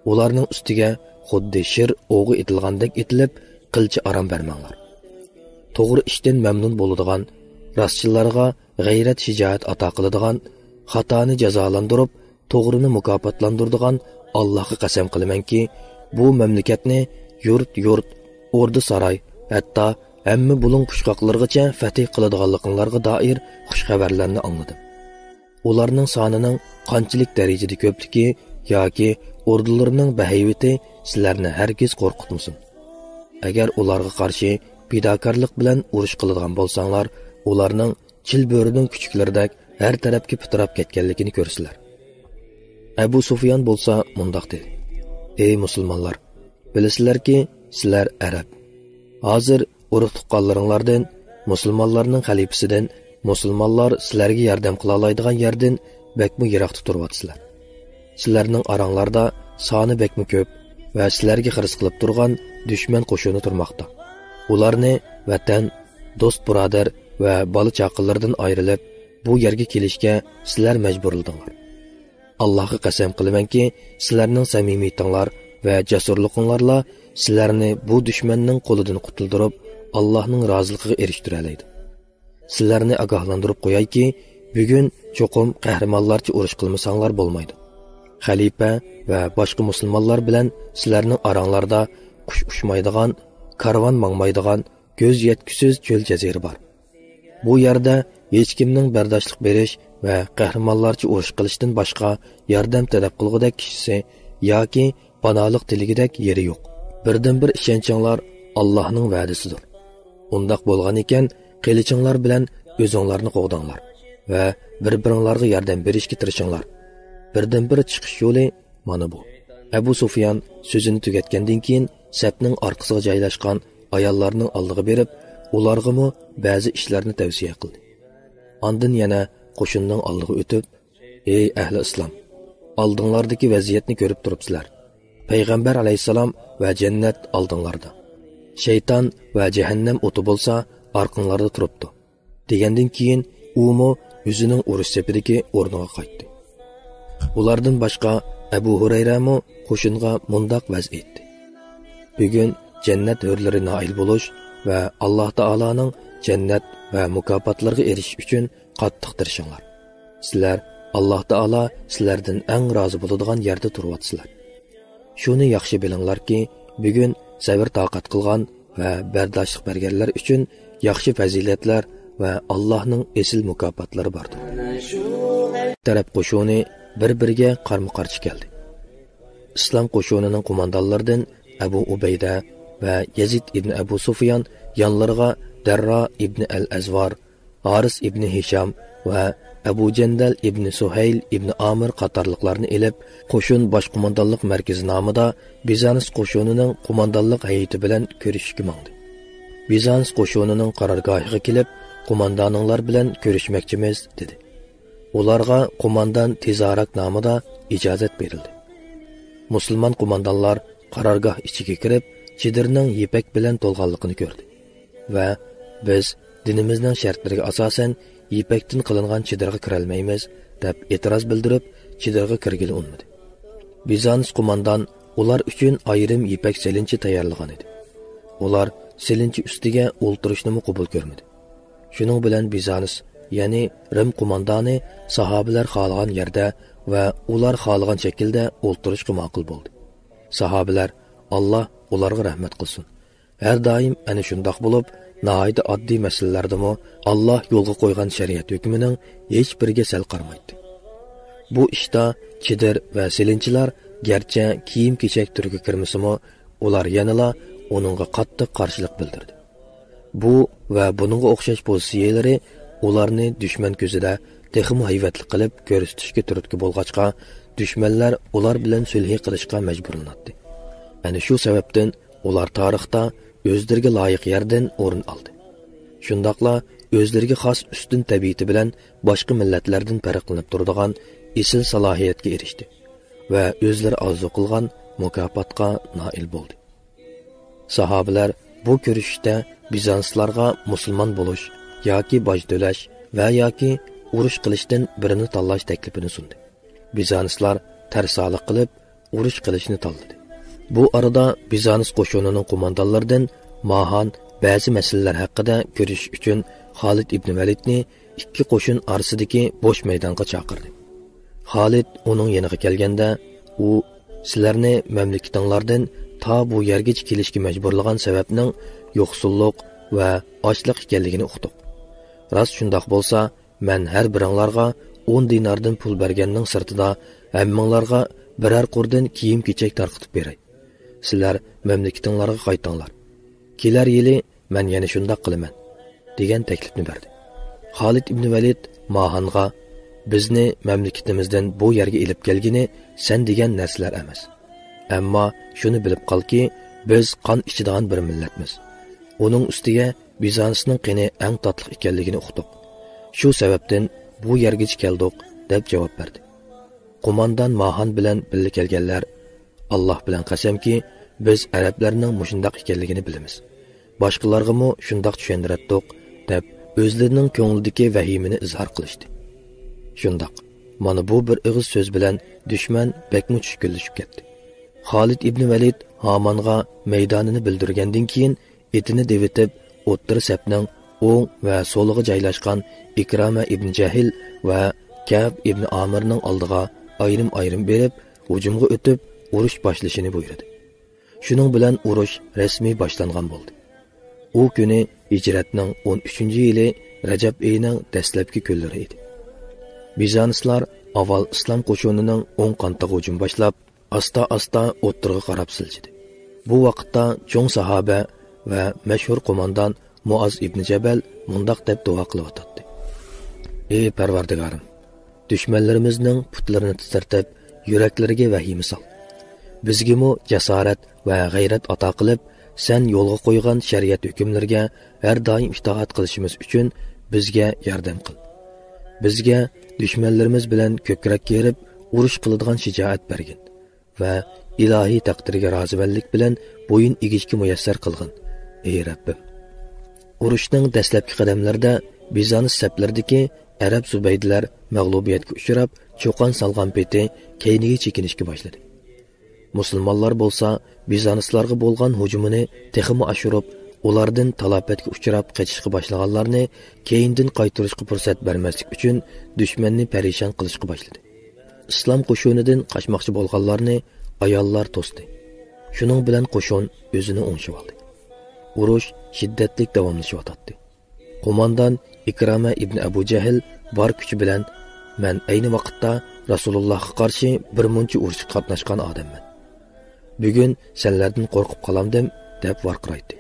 ئۇلارنىڭ ئۈستىگە خۇددى شىر ئوغى ئېتىلغاندەك ئېتىلىپ، قىلچە ئارام بەرمەڭلار. توغرا ئىشتىن مەمنۇن بولىدىغان، راستچىللارغا غەيرەت-شىجائەت ئاتا قىلىدىغان، خاتانى جازالاندۇرۇپ، توغرىنى مۇكاپاتلاندۇرىدىغان ئاللاھقا قەسەم قىلىمەنكى، بۇ مەملىكەتنى يۇرت-يۇرت، ئوردا-ساراي، ھەتتا ھەممە بۇلۇڭ-پۇچقاقلىرىغىچە فەتھى قىلىدىغانلىقىڭلارغا دائىر خۇش خەۋەرلەرنى ئاڭلىدىم. ئۇلارنىڭ سانىنىڭ قانچىلىك دەرىجىدە كۆپلۈكى ياكى ئوردىلىرىنىڭ بەھەيۋىتى سىلەرنى ھەرگىز قورقۇتمىسۇن. ئەگەر ئۇلارغا قارشى پىداكارلىق بىلەن ئۇرۇش قىلىدىغان بولساڭلار، ئۇلارنىڭ چىل بۆرىنىڭ كۈچۈكلىرىدەك ھەر تەرەپكە پىتىراپ كەتكەنلىكىنى كۆرىسىلەر. ئەبۇ سۇفيان بولسا مۇنداق دېدى: «ئەي مۇسۇلمانلار، بىلىسىلەركى، سىلەر ئەرەب. ھازىر ئۇرۇق-تۇغقانلىرىڭلاردىن، مۇسۇلمانلارنىڭ خەلىپىسىدىن، مۇسۇلمانلار سىلەرگە ياردەم قىلالايدىغان يەردىن بەكمۇ يىراقتا تۇرۇۋاتىسىلەر. سىلەرنىڭ ئاراڭلاردا سانى بەكمۇ كۆپ، ۋە سىلەرگە خىرىس قىلىپ تۇرغان دۈشمەن قوشۇنى تۇرماقتا. ئۇلارنى ۋەتەن، دوست-بۇرادەر ۋە بالا-چاقىلىرىدىن ئايرىلىپ، بۇ يەرگە كېلىشكە سىلەر مەجبۇرلىدىڭلار. ئاللاھقا قەسەم قىلىمەنكى، سىلەرنىڭ سەمىمىيىتىڭلار ۋە جەسۇرلۇقۇڭلارلا سىلەرنى بۇ دۈشمەننىڭ قولىدىن قۇتۇلدۇرۇپ، ئاللاھنىڭ رازىلىقىغا ئېرىشتۈرەلەيدۇ. سىلەرنى ئاگاھلاندۇرۇپ قويايكى، بۈگۈن چوقۇم قەھرىمانلارچە ئۇرۇش قىلمىساڭلار بولمايدۇ. خەلىپە ۋە باشقا مۇسۇلمانلار بىلەن سىلەرنىڭ ئاراڭلاردا قۇش ئۇچمايدىغان، كارۋان ماڭمايدىغان، كۆز يەتكۈسىز چۆل جەزىرە بار. بۇ يەردە ھېچكىمنىڭ بەرداشلىق بېرىش ۋە قەھرىمانلارچە ئۇرۇش قىلىشتىن باشقا ياردەم تەلەپ قىلغۇدەك كىشىسى ياكى پاناھلىق تىلىگۈدەك يېرى يوق. بىردىنبىر ئىشەنچىڭلار ئاللاھنىڭ ۋەدىسىدۇر. ئۇنداق بولغان ئىكەن، قىلىچىڭلار بىلەن ئۆزۈڭلارنى قوغداڭلار ۋە بىر-بىرىڭلارغا ياردەم بېرىشكە تىرىشىڭلار. بىردىنبىر چىقىش يولى مانا بۇ. ئەبۇ سۇفيان سۆزىنى تۈگەتكەندىن كېيىن، سەپنىڭ ئارقىسىغا جايلاشقان ئاياللارنىڭ ئالدىغا بېرىپ، ئۇلارغىمۇ بەزى ئىشلارنى تەۋسىيە قىلدى. ئاندىن يەنە قوشۇننىڭ ئالدىغا ئۆتۈپ، «ئەي ئەھلى ئىسلام! ئالدىڭلاردىكى ۋەزىيەتنى كۆرۈپ تۇرۇپسىلەر. پەيغەمبەر ئەلەيھىسسالام ۋە جەننەت ئالدىڭلاردا. شەيتان ۋە جەھەننەم ئوتى بولسا ئارقىڭلاردا تۇرۇپتۇ.» دېگەندىن كېيىن ئۇمۇ ئۆزىنىڭ ئۇرۇش سېپىدىكى ئورنىغا قايتتى. ئۇلاردىن باشقا ئەبۇ ھۇرەيرەمۇ قوشۇنغا مۇنداق ۋەز ئېيتتى: «بۈگۈن جەننەت ھۆرلىرى نائىل بولۇش ۋە ئاللاھ تائالانىڭ جەننەت ۋە مۇكاپاتلىرىغا ئېرىشىش ئۈچۈن قاتتىق تىرىشىڭلار. سىلەر، ئاللاھ تائالا سىلەردىن ئەڭ رازى بولىدىغان يەردە تۇرۇۋاتىسىلەر. شۇنى ياخشى بىلىڭلاركى، بۈگۈن سەۋر-تاقەت قىلغان ۋە بەرداشلىق بەرگەنلەر ئۈچۈن ياخشى پەزىلەتلەر ۋە ئاللاھنىڭ ئېسىل مۇكاپاتلىرى باردۇر.» تەرەپ قوشۇنى بىر-بىرىگە قارمۇ-قارشى كەلدى. ئىسلام قوشۇنىنىڭ قوماندانلىرىدىن ئەبۇ ئۇبەيدە ۋە يەزىد ئىبنى ئەبۇ سۇفيان يانلىرىغا دەررا ئىبنى ئەل ئەزۋار، ھارىس ئىبنى ھىشام ۋە ئەبۇ جەندەل ئىبنى سۇھەيل ئىبنى ئامىر قاتارلىقلارنى ئېلىپ، قوشۇن باش قوماندانلىق مەركىزى نامىدا بىزانس قوشۇنىنىڭ قوماندانلىق ھەيئىتى بىلەن كۆرۈشۈشكە ماڭدى. بىزانس قوشۇنىنىڭ قارارگاھىغا كېلىپ، «قوماندانىڭلار بىلەن كۆرۈشمەكچىمىز» دېدى. ئۇلارغا قوماندان تېزاراك نامىدا ئىجازەت بېرىلدى. مۇسۇلمان قوماندانلار قارارگاھ ئىچىگە كىرىپ، چېدىرنىڭ يىپەك بىلەن تولغانلىقىنى كۆردى ۋە «بىز دىنىمىزنىڭ شەرتلىرىگە ئاساسەن يىپەكتىن قىلىنغان چېدىرغا كىرەلمەيمىز» دەپ ئېتىراز بىلدۈرۈپ، چېدىرغا كىرگىلى ئۇنىمىدى. بىزانس قوماندان ئۇلار ئۈچۈن ئايرىم يىپەك سېلىنچە تەييارلىغان ئىدى. ئۇلار سېلىنچە ئۈستىگە ئولتۇرۇشنىمۇ قوبۇل كۆرمىدى. شۇنىڭ بىلەن بىزانس، يەنى رىم قوماندانى ساھابىلەر خالىغان يەردە ۋە ئۇلار خالىغان شەكىلدە ئولتۇرۇشقا ماقۇل بولدى. ساھابىلەر، ئاللاھ ئۇلارغا رەھمەت قىلسۇن، ھەر دائىم ئەنە شۇنداق بولۇپ، ناھايىتى ئاددىي مەسىلىلەردىمۇ ئاللاھ يولغا قويغان شەرىئەت ھۆكمىنىڭ ھېچ بىرىگە سەل قارىمايتتى. بۇ ئىشتا چېدىر ۋە سېلىنچىلار گەرچە كىيىم-كېچەك تۈرىگە كىرمىسىمۇ، ئۇلار يەنىلا ئۇنىڭغا قاتتىق قارشىلىق بىلدۈردى. بۇ ۋە بۇنىڭغا ئوخشاش پوزىتسىيەلىرى ئۇلارنى دۈشمەن كۆزىدە تېخىمۇ ھەيۋەتلىك قىلىپ كۆرسىتىشكە تۈرتكە بولغاچقا، دۈشمەنلەر ئۇلار بىلەن سۈلھى قىلىشقا مەجبۇرلىناتتى. ئەنە شۇ سەۋەبتىن ئۇلار تارىختا ئۆزلىرىگە لايىق يەردىن ئورۇن ئالدى. شۇنداقلا ئۆزلىرىگە خاس ئۈستۈن تەبىئىتى بىلەن باشقا مىللەتلەردىن پەرقلىنىپ تۇرىدىغان ئېسىل سالاھىيەتكە ئېرىشتى ۋە ئۆزلىرى ئارزۇ قىلغان مۇكاپاتقا نائىل بولدى. ساھابىلەر بۇ كۆرۈشۈشتە بىزانسلارغا مۇسۇلمان بولۇش ياكى باج تۆلەش ۋە ياكى ئۇرۇش قىلىشتىن بىرىنى تاللاش تەكلىپىنى سۇندى. بىزانسلار تەرسالىق قىلىپ، ئۇرۇش قىلىشنى تاللىدى. بۇ ئارىدا بىزانس قوشۇنىنىڭ قوماندانلىرىدىن ماھان بەزى مەسىلىلەر ھەققىدە كۆرۈشۈش ئۈچۈن خالىد ئىبنى ۋەلىدنى ئىككى قوشۇن ئارىسىدىكى بوش مەيدانغا چاقىردى. خالىد ئۇنىڭ يېنىغا كەلگەندە، ئۇ، «سىلەرنى مەملىكىتىڭلاردىن تا بۇ يەرگىچە كېلىشكە مەجبۇرلىغان سەۋەبنىڭ يوقسۇللۇق ۋە ئاچلىق ئىكەنلىكىنى ئۇقتۇق. راست شۇنداق بولسا، مەن ھەر بىرىڭلارغا ئون دىناردىن پۇل بەرگەننىڭ سىرتىدا ھەممىڭلارغا بىرەر قۇردىن كىيىم-كېچەك تارقىتىپ بېرەي. سىلەر مەملىكىتىڭلارغا قايتىڭلار. كېلەر يىلى مەن يەنە شۇنداق قىلىمەن» دېگەن تەكلىپنى بەردى. خالىد ئىبنى ۋەلىد ماھانغا، «بىزنى مەملىكىتىمىزدىن بۇ يەرگە ئېلىپ كەلگىنى سەن دېگەن نەرسىلەر ئەمەس. ئەمما شۇنى بىلىپ قالكى، بىز قان ئىچىدىغان بىر مىللەتمىز. ئۇنىڭ ئۈستىگە بىزانسنىڭ قېنى ئەڭ تاتلىق ئىكەنلىكىنى ئۇقتۇق. شۇ سەۋەبتىن بۇ يەرگىچە كەلدۇق» دەپ جاۋاب بەردى. قوماندان ماھان بىلەن بىللە كەلگەنلەر «ئاللاھ بىلەن قەسەمكى، بىز ئەرەبلەرنىڭ مۇشۇنداق ئىكەنلىكىنى بىلىمىز. باشقىلارغىمۇ شۇنداق چۈشەندۈرەتتۇق» دەپ، ئۆزلىرىنىڭ كۆڭلىدىكى ۋەھىمىنى ئىزھار قىلىشتى. شۇنداق، مانا بۇ بىر ئېغىز سۆز بىلەن دۈشمەن بەكمۇ چۈشكۈنلىشىپ كەتتى. خالىد ئىبنى ۋەلىد ھامانغا مەيدانىنى بىلدۈرگەندىن كېيىن، ئېتىنى دېۋىتىپ، ئوتتۇرا سەپنىڭ ئوڭ ۋە سولىغا جايلاشقان ئىكرامە ئىبنى جەھىل ۋە كەئب ئىبنى ئامىرنىڭ ئالدىغا ئايرىم-ئايرىم بېرىپ، ھۇجۇمغا ئۆتۈپ، ئۇرۇش باشلىشىنى بۇيرۇدى. شۇنىڭ بىلەن ئۇرۇش رەسمىي باشلانغان بولدى. ئۇ كۈنى ھىجرەتنىڭ ئون ئۈچىنچى يىلى رەجەب ئېيىنىڭ دەسلەپكى كۈنلىرى ئىدى. بىزانسلار ئاۋۋال ئىسلام قوشۇنىنىڭ ئوڭ قانىتىغا ھۇجۇم باشلاپ، ئاستا-ئاستا ئوتتۇرىغا قاراپ سىلجىدى. بۇ ۋاقىتتا چوڭ ساھابە ۋە مەشھۇر قوماندان مۇئاز ئىبنى جەبەل مۇنداق دەپ دۇئا قىلىۋاتاتتى: «ئى پەرۋەردىگارىم، دۈشمەنلىرىمىزنىڭ پۇتلىرىنى تىترىتىپ، يۈرەكلىرىگە ۋەھىمە سال. بىزگىمۇ جاسارەت ۋە غەيرەت ئاتا قىلىپ، سەن يولغا قويغان شەرىئەت ھۆكۈملىرىگە ھەر دائىم ئىتائەت قىلىشىمىز ئۈچۈن بىزگە ياردەم قىل. بىزگە دۈشمەنلىرىمىز بىلەن كۆكرەك كېرىپ ئۇرۇش قىلىدىغان شىجائەت بەرگىن ۋە ئىلاھىي تەقدىرگە رازىمەنلىك بىلەن بويۇن ئېگىشكە مۇيەسسەر قىلغىن، ئەي رەببىم.» ئۇرۇشنىڭ دەسلەپكى قەدەملىرىدە بىزانس سەپلىرىدىكى ئەرەب زۇبەيدىلەر مەغلۇبىيەتكە ئۇچراپ، چۇقان سالغان پېتى كەينىگە چېكىنىشكە باشلىدى. مۇسۇلمانلار بولسا بىزانسلارغا بولغان ھۇجۇمىنى تېخىمۇ ئاشۇرۇپ، ئۇلاردىن تالاپەتكە ئۇچراپ قېچىشقا باشلىغانلارنى كەينىدىن قايتۇرۇشقا پۇرسەت بەرمەسلىك ئۈچۈن، دۈشمەننى پەرىشان قىلىشقا باشلىدى. ئىسلام قوشۇنىدىن قاچماقچى بولغانلارنى ئاياللار توستى. شۇنىڭ بىلەن قوشۇن ئۆزىنى ئوڭشىۋالدى. ئۇرۇش شىددەتلىك داۋاملىشىۋاتاتتى. قوماندان ئىكرامە ئىبنى ئەبۇ جەھىل بار كۈچى بىلەن: «مەن ئەينى ۋاقىتتا رەسۇلۇللاھقا قارشى بىر مۇنچە ئۇرۇشقا قاتناشقان ئادەممەن. بۈگۈن سەنلەردىن قورقۇپ قالامدىم؟» دەپ ۋارقىرايتتى.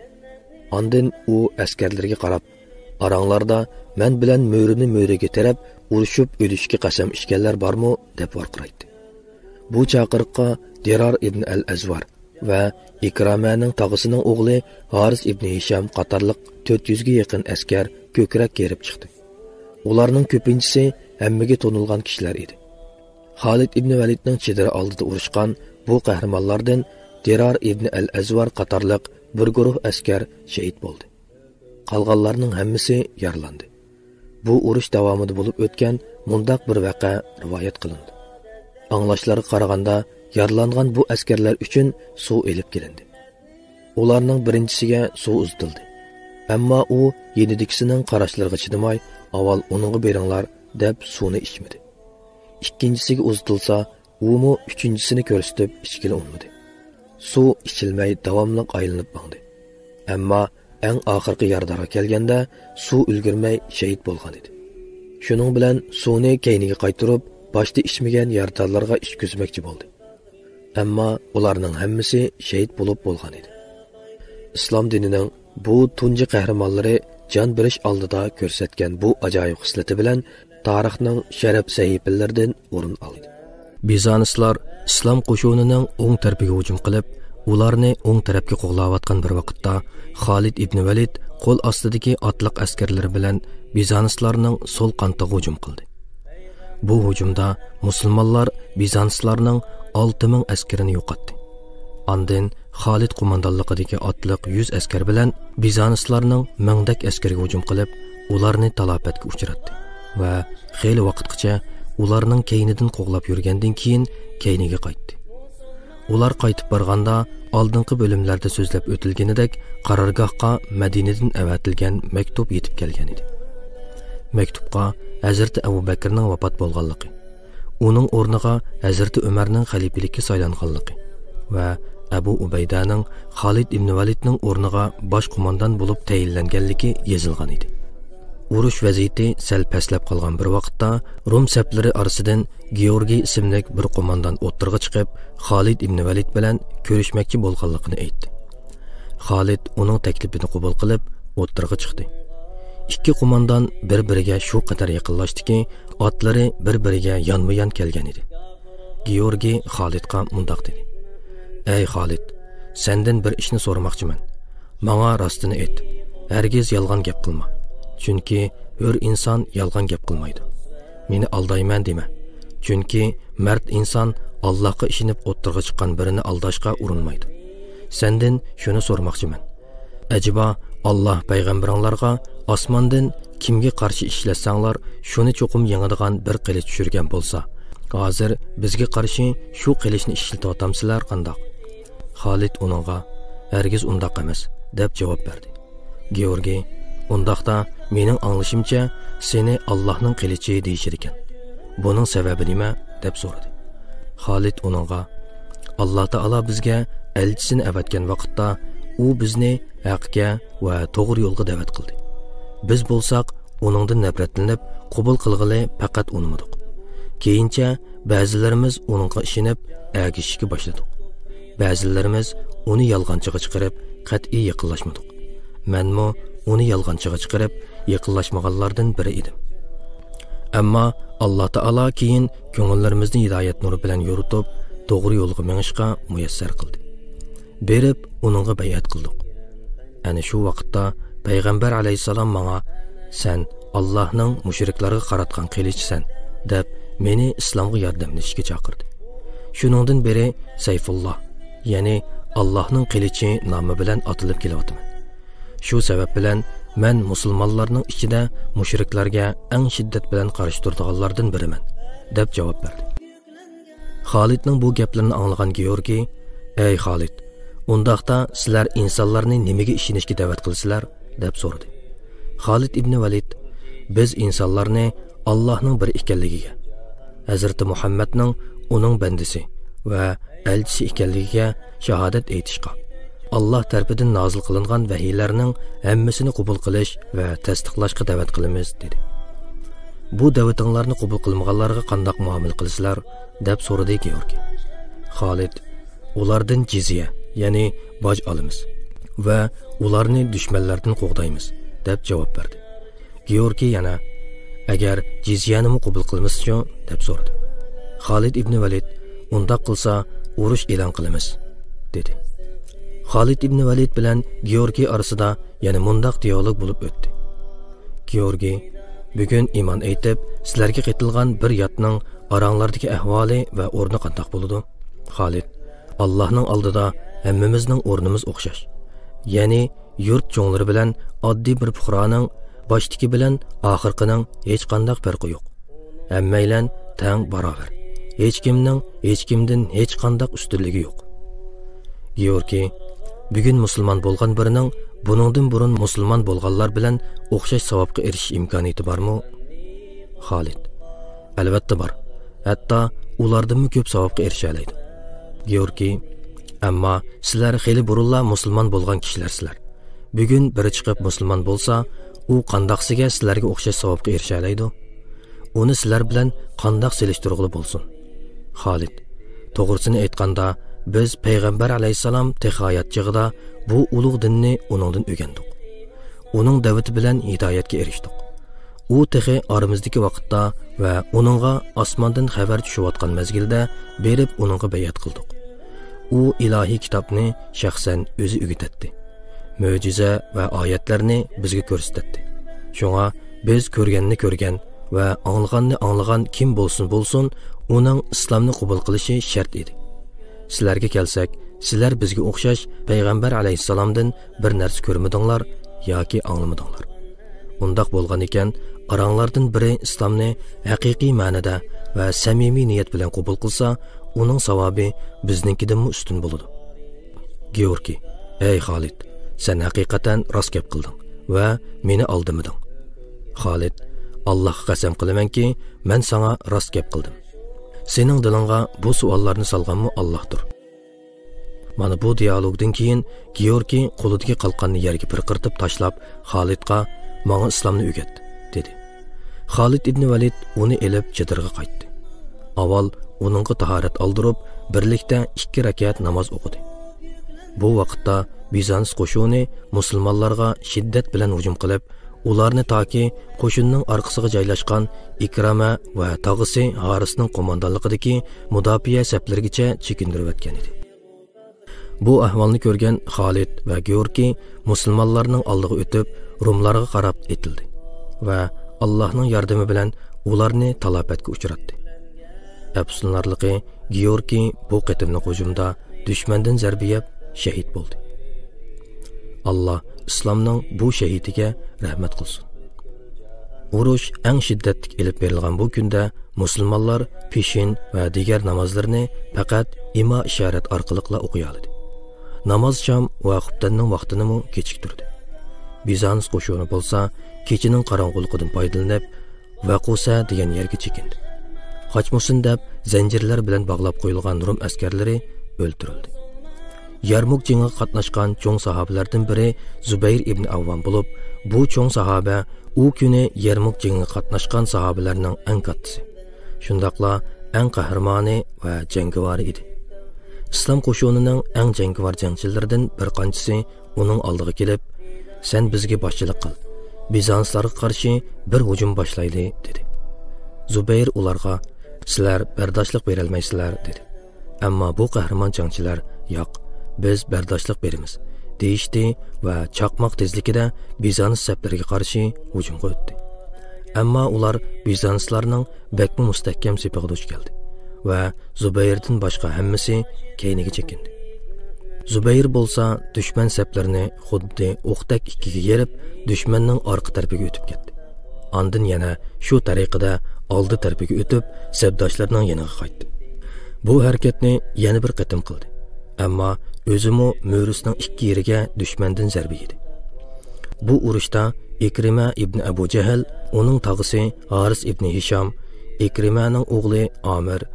ئاندىن ئۇ ئەسكەرلىرىگە قاراپ: «ئاراڭلاردا مەن بىلەن مۈرىنى مۈرىگە تىرەپ ئۇرۇشۇپ ئۆلۈشكە قەسەم ئىچكەنلەر بارمۇ؟» دەپ ۋارقىرايتتى. بۇ چاقىرىققا دىرار ئىبن ئەل ئەزۋار ۋە ئىكرامەنىڭ تاغىسىنىڭ ئوغلى ھارىس ئىبنى ھىشام قاتارلىق تۆت يۈزگە يېقىن ئەسكەر كۆكرەك كېرىپ چىقتى. ئۇلارنىڭ كۆپىنچىسى ھەممىگە تونۇلغان كىشىلەر ئىدى. خالىد ئىبنى ۋەلىدنىڭ چېدىرى ئالدىدا ئۇرۇشقان بۇ قەھرىمانلاردىن دىرار ئىبنى ئەل ئەزۋار قاتارلىق بىر گۇرۇھ ئەسكەر شېھىت بولدى. قالغانلارنىڭ ھەممىسى يارىلاندى. بۇ ئۇرۇش داۋامىدا بولۇپ ئۆتكەن مۇنداق بىر ۋەقە رىۋايەت قىلىنىدۇ. ئاڭلاشلارغا قارىغاندا، يارىلانغان بۇ ئەسكەرلەر ئۈچۈن سۇ ئېلىپ كېلىندى. ئۇلارنىڭ بىرىنچىسىگە سۇ ئۇزىتىلدى. ئەمما ئۇ يېنىدىكىسىنىڭ قاراشلىرىغا چىدىماي، «ئاۋۋال ئۇنىڭغا بېرىڭلار» دەپ سۇنى ئىچمىدى. ئىككىنچىسىگە ئۇزىتىلسا، ئۇمۇ ئۈچىنچىسىنى كۆرسىتىپ ئىچكىلى ئۇنىمىدى. سۇ ئىچىلمەي داۋاملىق ئايلىنىپ ماڭدى. ئەمما ئەڭ ئاخىرقى يارىدارغا كەلگەندە سۇ ئۈلگۈرمەي شېھىت بولغان ئىدى. شۇنىڭ بىلەن سۇنى كەينىگە قايتۇرۇپ، باشتا ئىچمىگەن يارىدارلارغا ئىچكۈزمەكچى بولدى. ئەمما ئۇلارنىڭ ھەممىسى شېھىت بولۇپ بولغان ئىدى. ئىسلام دىنىنىڭ بۇ تۇنجى قەھرىمانلىرى جان بېرىش ئالدىدا كۆرسەتكەن بۇ ئاجايىپ خىسلىتى بىلەن تارىخنىڭ شەرەپ سەھىپىلىرىدىن ئورۇن ئالدى. بىزانسلار ئىسلام قوشۇنىنىڭ ئوڭ تەرىپىگە ھۇجۇم قىلىپ، ئۇلارنى ئوڭ تەرەپكە قوغلاۋاتقان بىر ۋاقىتتا، خالىد ئىبنى ۋەلىد قول ئاستىدىكى ئاتلىق ئەسكەرلىرى بىلەن بىزانسلارنىڭ سول قانىتىغا ھۇجۇم قىلدى. بۇ ھۇجۇمدا مۇسۇلمانلار بىزانسلارنىڭ ئالتە مىڭ ئەسكىرىنى يوقاتتى. ئاندىن خالىد قوماندانلىقىدىكى ئاتلىق يۈز ئەسكەر بىلەن بىزانسلارنىڭ مىڭدەك ئەسكىرىگە ھۇجۇم قىلىپ، ئۇلارنى تالاپەتكە ئۇچراتتى ۋە خېلى ۋاقىتقىچە ئۇلارنىڭ كەينىدىن قوغلاپ يۈرگەندىن كېيىن، كەينىگە قايتتى. ئۇلار قايتىپ بارغاندا، ئالدىنقى بۆلۈملەردە سۆزلەپ ئۆتۈلگىنىدەك، قارارگاھقا مەدىنىدىن ئەۋەتىلگەن مەكتۇپ يېتىپ كەلگەن ئىدى. مەكتۇپقا ھەزرىتى ئەبۇ بەكرىنىڭ ۋاپات بولغانلىقى، ئۇنىڭ ئورنىغا ھەزرىتى ئۆمەرنىڭ خەلىپىلىككە سايلانغانلىقى ۋە ئەبۇ ئۇبەيدەنىڭ خالىد ئىبنى ۋەلىدنىڭ ئورنىغا باش قوماندان بولۇپ تەيىنلەنگەنلىكى يېزىلغان ئىدى. ئۇرۇش ۋەزىيىتى سەل پەسلەپ قالغان بىر ۋاقىتتا، روم سەپلىرى ئارىسىدىن گېئورگىي ئىسىملىك بىر قوماندان ئوتتۇرىغا چىقىپ، خالىد ئىبنى ۋەلىد بىلەن كۆرۈشمەكچى بولغانلىقىنى ئېيتتى. خالىد ئۇنىڭ تەكلىپىنى قوبۇل قىلىپ، ئوتتۇرىغا چىقتى. ئىككى قوماندان بىر-بىرىگە شۇ قەدەر يېقىنلاشتىكى، ئاتلىرى بىر-بىرىگە يانمۇيان كەلگەن ئىدى. گېئورگىي خالىدقا مۇنداق دېدى: «ئەي خالىد، سەندىن بىر ئىشنى سورىماقچىمەن. ماڭا راستىنى ئېيت. ھەرگىز يالغان گەپ قىلما. چۈنكى ھۆر ئىنسان يالغان گەپ قىلمايدۇ. مېنى ئالدايمەن دېمە. چۈنكى مەرد ئىنسان ئاللاھقا ئىشىنىپ ئوتتۇرىغا چىققان بىرىنى ئالداشقا ئۇرۇنمايدۇ. سەندىن شۇنى سورىماقچىمەن. ئەجەبا، ئاللاھ پەيغەمبىرىڭلارغا ئاسماندىن كىمگە قارشى ئىشلەتسەڭلار، شۇنى چوقۇم يېڭىدىغان بىر قىلىچ چۈشۈرگەن بولسا، ھازىر بىزگە قارشى شۇ قىلىچنى ئىشلىتىۋاتامسىلەر قانداق؟ خالىد ئۇنىڭغا، ھەرگىز ئۇنداق ئەمەس، دەپ جاۋاب بەردى. گېئورگىي، ئۇنداقتا، مېنىڭ ئاڭلىشىمچە، سېنى ئاللاھنىڭ قىلىچى دېيىشىدىكەن. بۇنىڭ سەۋەبى نېمە؟ دەپ سورىدى. خالىد ئۇنىڭغا، ئاللاھ تائالا بىزگە ئەلچىسىنى ئەۋەتكەن ۋاقىتتا، ئۇ بىزنى ھەققە ۋە توغرا يولغا دەۋەت قىلدى. بىز بولساق، ئۇنىڭدىن نەپرەتلىنىپ، قوبۇل قىلغىلى پەقەت ئۇنىمىدۇق. كېيىنچە بەزىلىرىمىز ئۇنىڭغا ئىشىنىپ، ئەگىشىشكە باشلىدۇق. بەزىلىرىمىز ئۇنى يالغانچىغا چىقىرىپ، قەتئىي يېقىنلاشمىدۇق. مەنمۇ ئۇنى يالغانچىغا چىقىرىپ، يېقىنلاشمىغانلاردىن بىرى ئىدىم. ئەمما ئاللاھ تائالا كېيىن كۆڭۈللىرىمىزنى ھىدايەت نۇرى بىلەن يورۇتۇپ، توغرا يولغا مېڭىشقا مۇيەسسەر قىلدى. بېرىپ ئۇنىڭغا بەيئەت قىلدۇق. ئەنە شۇ ۋاقىتتا پەيغەمبەر ئەلەيھىسسالام ماڭا، سەن ئاللاھنىڭ مۇشرىكلارغا قاراتقان قىلىچىسەن، دەپ مېنى ئىسلامغا ياردەملىشىشكە چاقىردى. شۇنىڭدىن بېرى سەيفۇللا، يەنى ئاللاھنىڭ قىلىچى نامى بىلەن ئاتىلىپ كېلىۋاتىمەن. شۇ سەۋەب بىلەن مەن مۇسۇلمانلارنىڭ ئىچىدە مۇشرىكلارگە ئەڭ شىددەت بىلەن قارشى تۇرىدىغانلاردىن بىرىمەن، دەپ جاۋاب بەردى. خالىدنىڭ بۇ گەپلىرىنى ئاڭلىغان گېئورگىي، ئەي خالىد، ئۇنداقتا سىلەر ئىنسانلارنى نېمىگە ئىشىنىشكە دەۋەت قىلىسىلەر؟ دەپ سورىدى. خالىد ئىبنى ۋەلىد، بىز ئىنسانلارنى ئاللاھنىڭ بىر ئىكەنلىكىگە، ھەزرىتى مۇھەممەدنىڭ ئۇنىڭ بەندىسى ۋە ئەلچىسى ئىكەنلىكىگە شاھادەت ئېيتىشقا، ئاللاھ تەرىپىدىن نازىل قىلىنغان ۋەھىيلەرنىڭ ھەممىسىنى قوبۇل قىلىش ۋە تەستىقلاشقا دەۋەت قىلىمىز، دېدى. بۇ دەۋىتىڭلارنى قوبۇل قىلمىغانلارغا قانداق مۇئامىلە قىلىسىلەر؟ دەپ سورىدى گېئورگىي. خالىد، ئۇلاردىن جىزيە، يەنى باج ئالىمىز ۋە ئۇلارنى دۈشمەنلەردىن قوغدايمىز، دەپ جاۋاب بەردى. گېئورگىي يەنە، ئەگەر جىزيەنىمۇ قوبۇل قىلمىسىچۇ؟ دەپ سورىدى. خالىد ئىبنى ۋەلىد، ئۇنداق قىلسا ئۇرۇش ئېلان قىلىمىز، دېدى. خالىد ئىبنى ۋەلىد بىلەن گېئورگىي ئارىسىدا يەنە مۇنداق دىئالوگ بولۇپ ئۆتتى. گېئورگىي، بۈگۈن ئىمان ئېيتىپ، سىلەرگە قېتىلغان بىر ياتنىڭ ئاراڭلاردىكى ئەھۋالى ۋە ئورنى قانداق بولىدۇ؟ خالىد، ئاللاھنىڭ ئالدىدا ھەممىمىزنىڭ ئورنىمىز ئوخشاش. يەنى يۇرت چوڭلىرى بىلەن ئاددىي بىر پۇقرانىڭ، باشتىكى بىلەن ئاخىرقىنىڭ ھېچقانداق پەرقى يوق. ھەممەيلەن تەڭ باراۋەر. ھېچكىمنىڭ ھېچكىمدىن ھېچقانداق ئۈستۈنلۈكى يوق. گېئورگىي، بۈگۈن مۇسۇلمان بولغان بىرىنىڭ بۇنىڭدىن بۇرۇن مۇسۇلمان بولغانلار بىلەن ئوخشاش ساۋابقا ئېرىشىش ئىمكانىيىتى بارمۇ؟ خالىد، ئەلۋەتتە بار. ھەتتا ئۇلاردىنمۇ كۆپ ساۋابقا ئېرىشەلەيدۇ. گېئورگىي، ئەمما سىلەر خېلى بۇرۇنلا مۇسۇلمان بولغان كىشىلەرسىلەر. بۈگۈن بىرى چىقىپ مۇسۇلمان بولسا، ئۇ قانداقسىگە سىلەرگە ئوخشاش ساۋابقا ئېرىشەلەيدۇ؟ ئۇنى سىلەر بىلەن قانداق سېلىشتۇرغىلى بولسۇن؟ خالىد، توغرىسىنى ئېيتقاندا، بىز پەيغەمبەر ئەلەيھىسسالام تېخى ھايات چېغىدا بۇ ئۇلۇغ دىننى ئۇنىڭدىن ئۆگەندۇق. ئۇنىڭ دەۋىتى بىلەن ھىدايەتكە ئېرىشتۇق. ئۇ تېخى ئارىمىزدىكى ۋاقىتتا ۋە ئۇنىڭغا ئاسماندىن خەۋەر چۈشۈۋاتقان مەزگىلدە بېرىپ ئۇنىڭغا بەيئەت قىلدۇق. ئۇ ئىلاھىي كىتابنى شەخسەن ئۆزى ئۆگىتەتتى. مۆجىزە ۋە ئايەتلەرنى بىزگە كۆرسىتەتتى. شۇڭا بىز كۆرگەننى كۆرگەن ۋە ئاڭلىغاننى ئاڭلىغان كىم بولسۇن بولسۇن، ئۇنىڭ ئىسلامنى قوبۇل قىلىشى شەرت ئىدى. سىلەرگە كەلسەك، سىلەر بىزگە ئوخشاش پەيغەمبەر ئەلەيھىسسالامدىن بىر نەرسە كۆرمىدىڭلار ياكى ئاڭلىمىدىڭلار. ئۇنداق بولغان ئىكەن، ئاراڭلاردىن بىرى ئىسلامنى ھەقىقىي مەنىدە ۋە سەمىمىي نىيەت بىلەن قوبۇل قىلسا، ئۇنىڭ ساۋابى بىزنىڭكىدىنمۇ ئۈستۈن بولىدۇ. گېئورگىي، ئەي خالىد، سەن ھەقىقەتەن راست گەپ قىلدىڭ ۋە مېنى ئالدىمىدىڭ. خالىد، ئاللاھقا قەسەم قىلىمەنكى، مەن ساڭا راست گەپ قىلدىم. سېنىڭ دىلىڭغا بۇ سوئاللارنى سالغانمۇ ئاللاھتۇر. مانا بۇ دىئالوگدىن كېيىن گېئورگىي قولىدىكى قالقاننى يەرگە پىرقىرىتىپ تاشلاپ، خالىدقا، ماڭا ئىسلامنى ئۆگەت، دېدى. خالىد ئىبنى ۋەلىد ئۇنى ئېلىپ چېدىرغا قايتتى. ئاۋۋال ئۇنىڭغا تاھارەت ئالدۇرۇپ، بىرلىكتە ئىككى رەكەت ناماز ئوقۇدى. بۇ ۋاقىتتا بىزانس قوشۇنى مۇسۇلمانلارغا شىددەت بىلەن ھۇجۇم قىلىپ، ئۇلارنى تاكى قوشۇننىڭ ئارقىسىغا جايلاشقان ئىكرامە ۋە تاغىسى ھارىسنىڭ قوماندانلىقىدىكى مۇداپىئە سەپلىرىگىچە چېكىندۈرۈۋەتكەن ئىدى. بۇ ئەھۋالنى كۆرگەن خالىد ۋە گېئورگىي مۇسۇلمانلارنىڭ ئالدىغا ئۆتۈپ، روملارغا قاراپ ئېتىلدى ۋە ئاللاھنىڭ ياردىمى بىلەن ئۇلارنى تالاپەتكە ئۇچراتتى. ئەپسۇسلىنارلىقى، گېئورگىي بۇ قېتىملىق ھۇجۇمدا دۈشمەندىن زەربە يەپ شېھىت بولدى. ئاللا ئىسلامنىڭ بۇ شېھىتىگە رەھمەت قىلسۇن. ئۇرۇش ئەڭ شىددەتلىك ئېلىپ بېرىلغان بۇ كۈندە مۇسۇلمانلار پېشىن ۋە دىگەر نامازلىرىنى پەقەت ئىما ئىشارەت ئارقىلىقلا ئوقۇيالىدى. ناماز شام ۋە خۇپتەننىڭ ۋاقتىنىمۇ كېچىكتۈردى. بىزانس قوشۇنى بولسا كېچىنىڭ قاراڭغۇلۇقىدىن پايدىلىنىپ، ۋەقۇسە دېگەن يەرگە چېكىندى. قاچمىسۇن دەپ زەنجىرلەر بىلەن باغلاپ قويۇلغان روم ئەسكەرلىرى ئۆلتۈرۈلدى. يەرمۇك جېڭىغا قاتناشقان چوڭ ساھابىلەردىن بىرى زۇبەير ئىبن ئەۋۋام بولۇپ، بۇ چوڭ ساھابە ئۇ كۈنى يەرمۇك جېڭىغا قاتناشقان ساھابىلەرنىڭ ئەڭ كاتتىسى، شۇنداقلا ئەڭ قەھرىمانى ۋە جەڭگىۋارى ئىدى. ئىسلام قوشۇنىنىڭ ئەڭ جەڭگىۋار جەڭچىلىرىدىن بىر قانچىسى ئۇنىڭ ئالدىغا كېلىپ، «سەن بىزگە باشچىلىق قىل، بىزانسلارغا قارشى بىر ھۇجۇم باشلايلى» دېدى. زۇبەير ئۇلارغا، «سىلەر بەرداشلىق بېرەلمەيسىلەر» دېدى. ئەمما بۇ قەھرىمان جەڭچىلەر، «ياق، بىز بەرداشلىق بېرىمىز» دېيىشتى ۋە چاقماق تېزلىكىدە بىزانس سەپلىرىگە قارشى ھۇجۇمغا ئۆتتى. ئەمما ئۇلار بىزانسلارنىڭ بەكمۇ مۇستەھكەم سېپىغا دۇچ كەلدى ۋە زۇبەيردىن باشقا ھەممىسى كەينىگە چېكىندى. زۇبەير بولسا دۈشمەن سەپلىرىنى خۇددى ئوقتەك ئىككىگە يېرىپ، دۈشمەننىڭ ئارقا تەرىپىگە ئۆتۈپ كەتتى. ئاندىن يەنە شۇ تەرىقىدە ئالدى تەرىپىگە ئۆتۈپ، سەپداشلىرىنىڭ يېنىغا قايتتى. بۇ ھەرىكەتنى يەنە بىر قېتىم قىلدى. ئەمما ئۆزىمۇ مۈرىسىنىڭ ئىككى يېرىگە دۈشمەندىن زەربە يېدى. بۇ ئۇرۇشتا ئىكرىمە ئىبن ئەبۇ جەھل، ئۇنىڭ تاغىسى ھارىس ئىبن ھىشام، ئىكرىمەنىڭ ئوغلى ئامىر،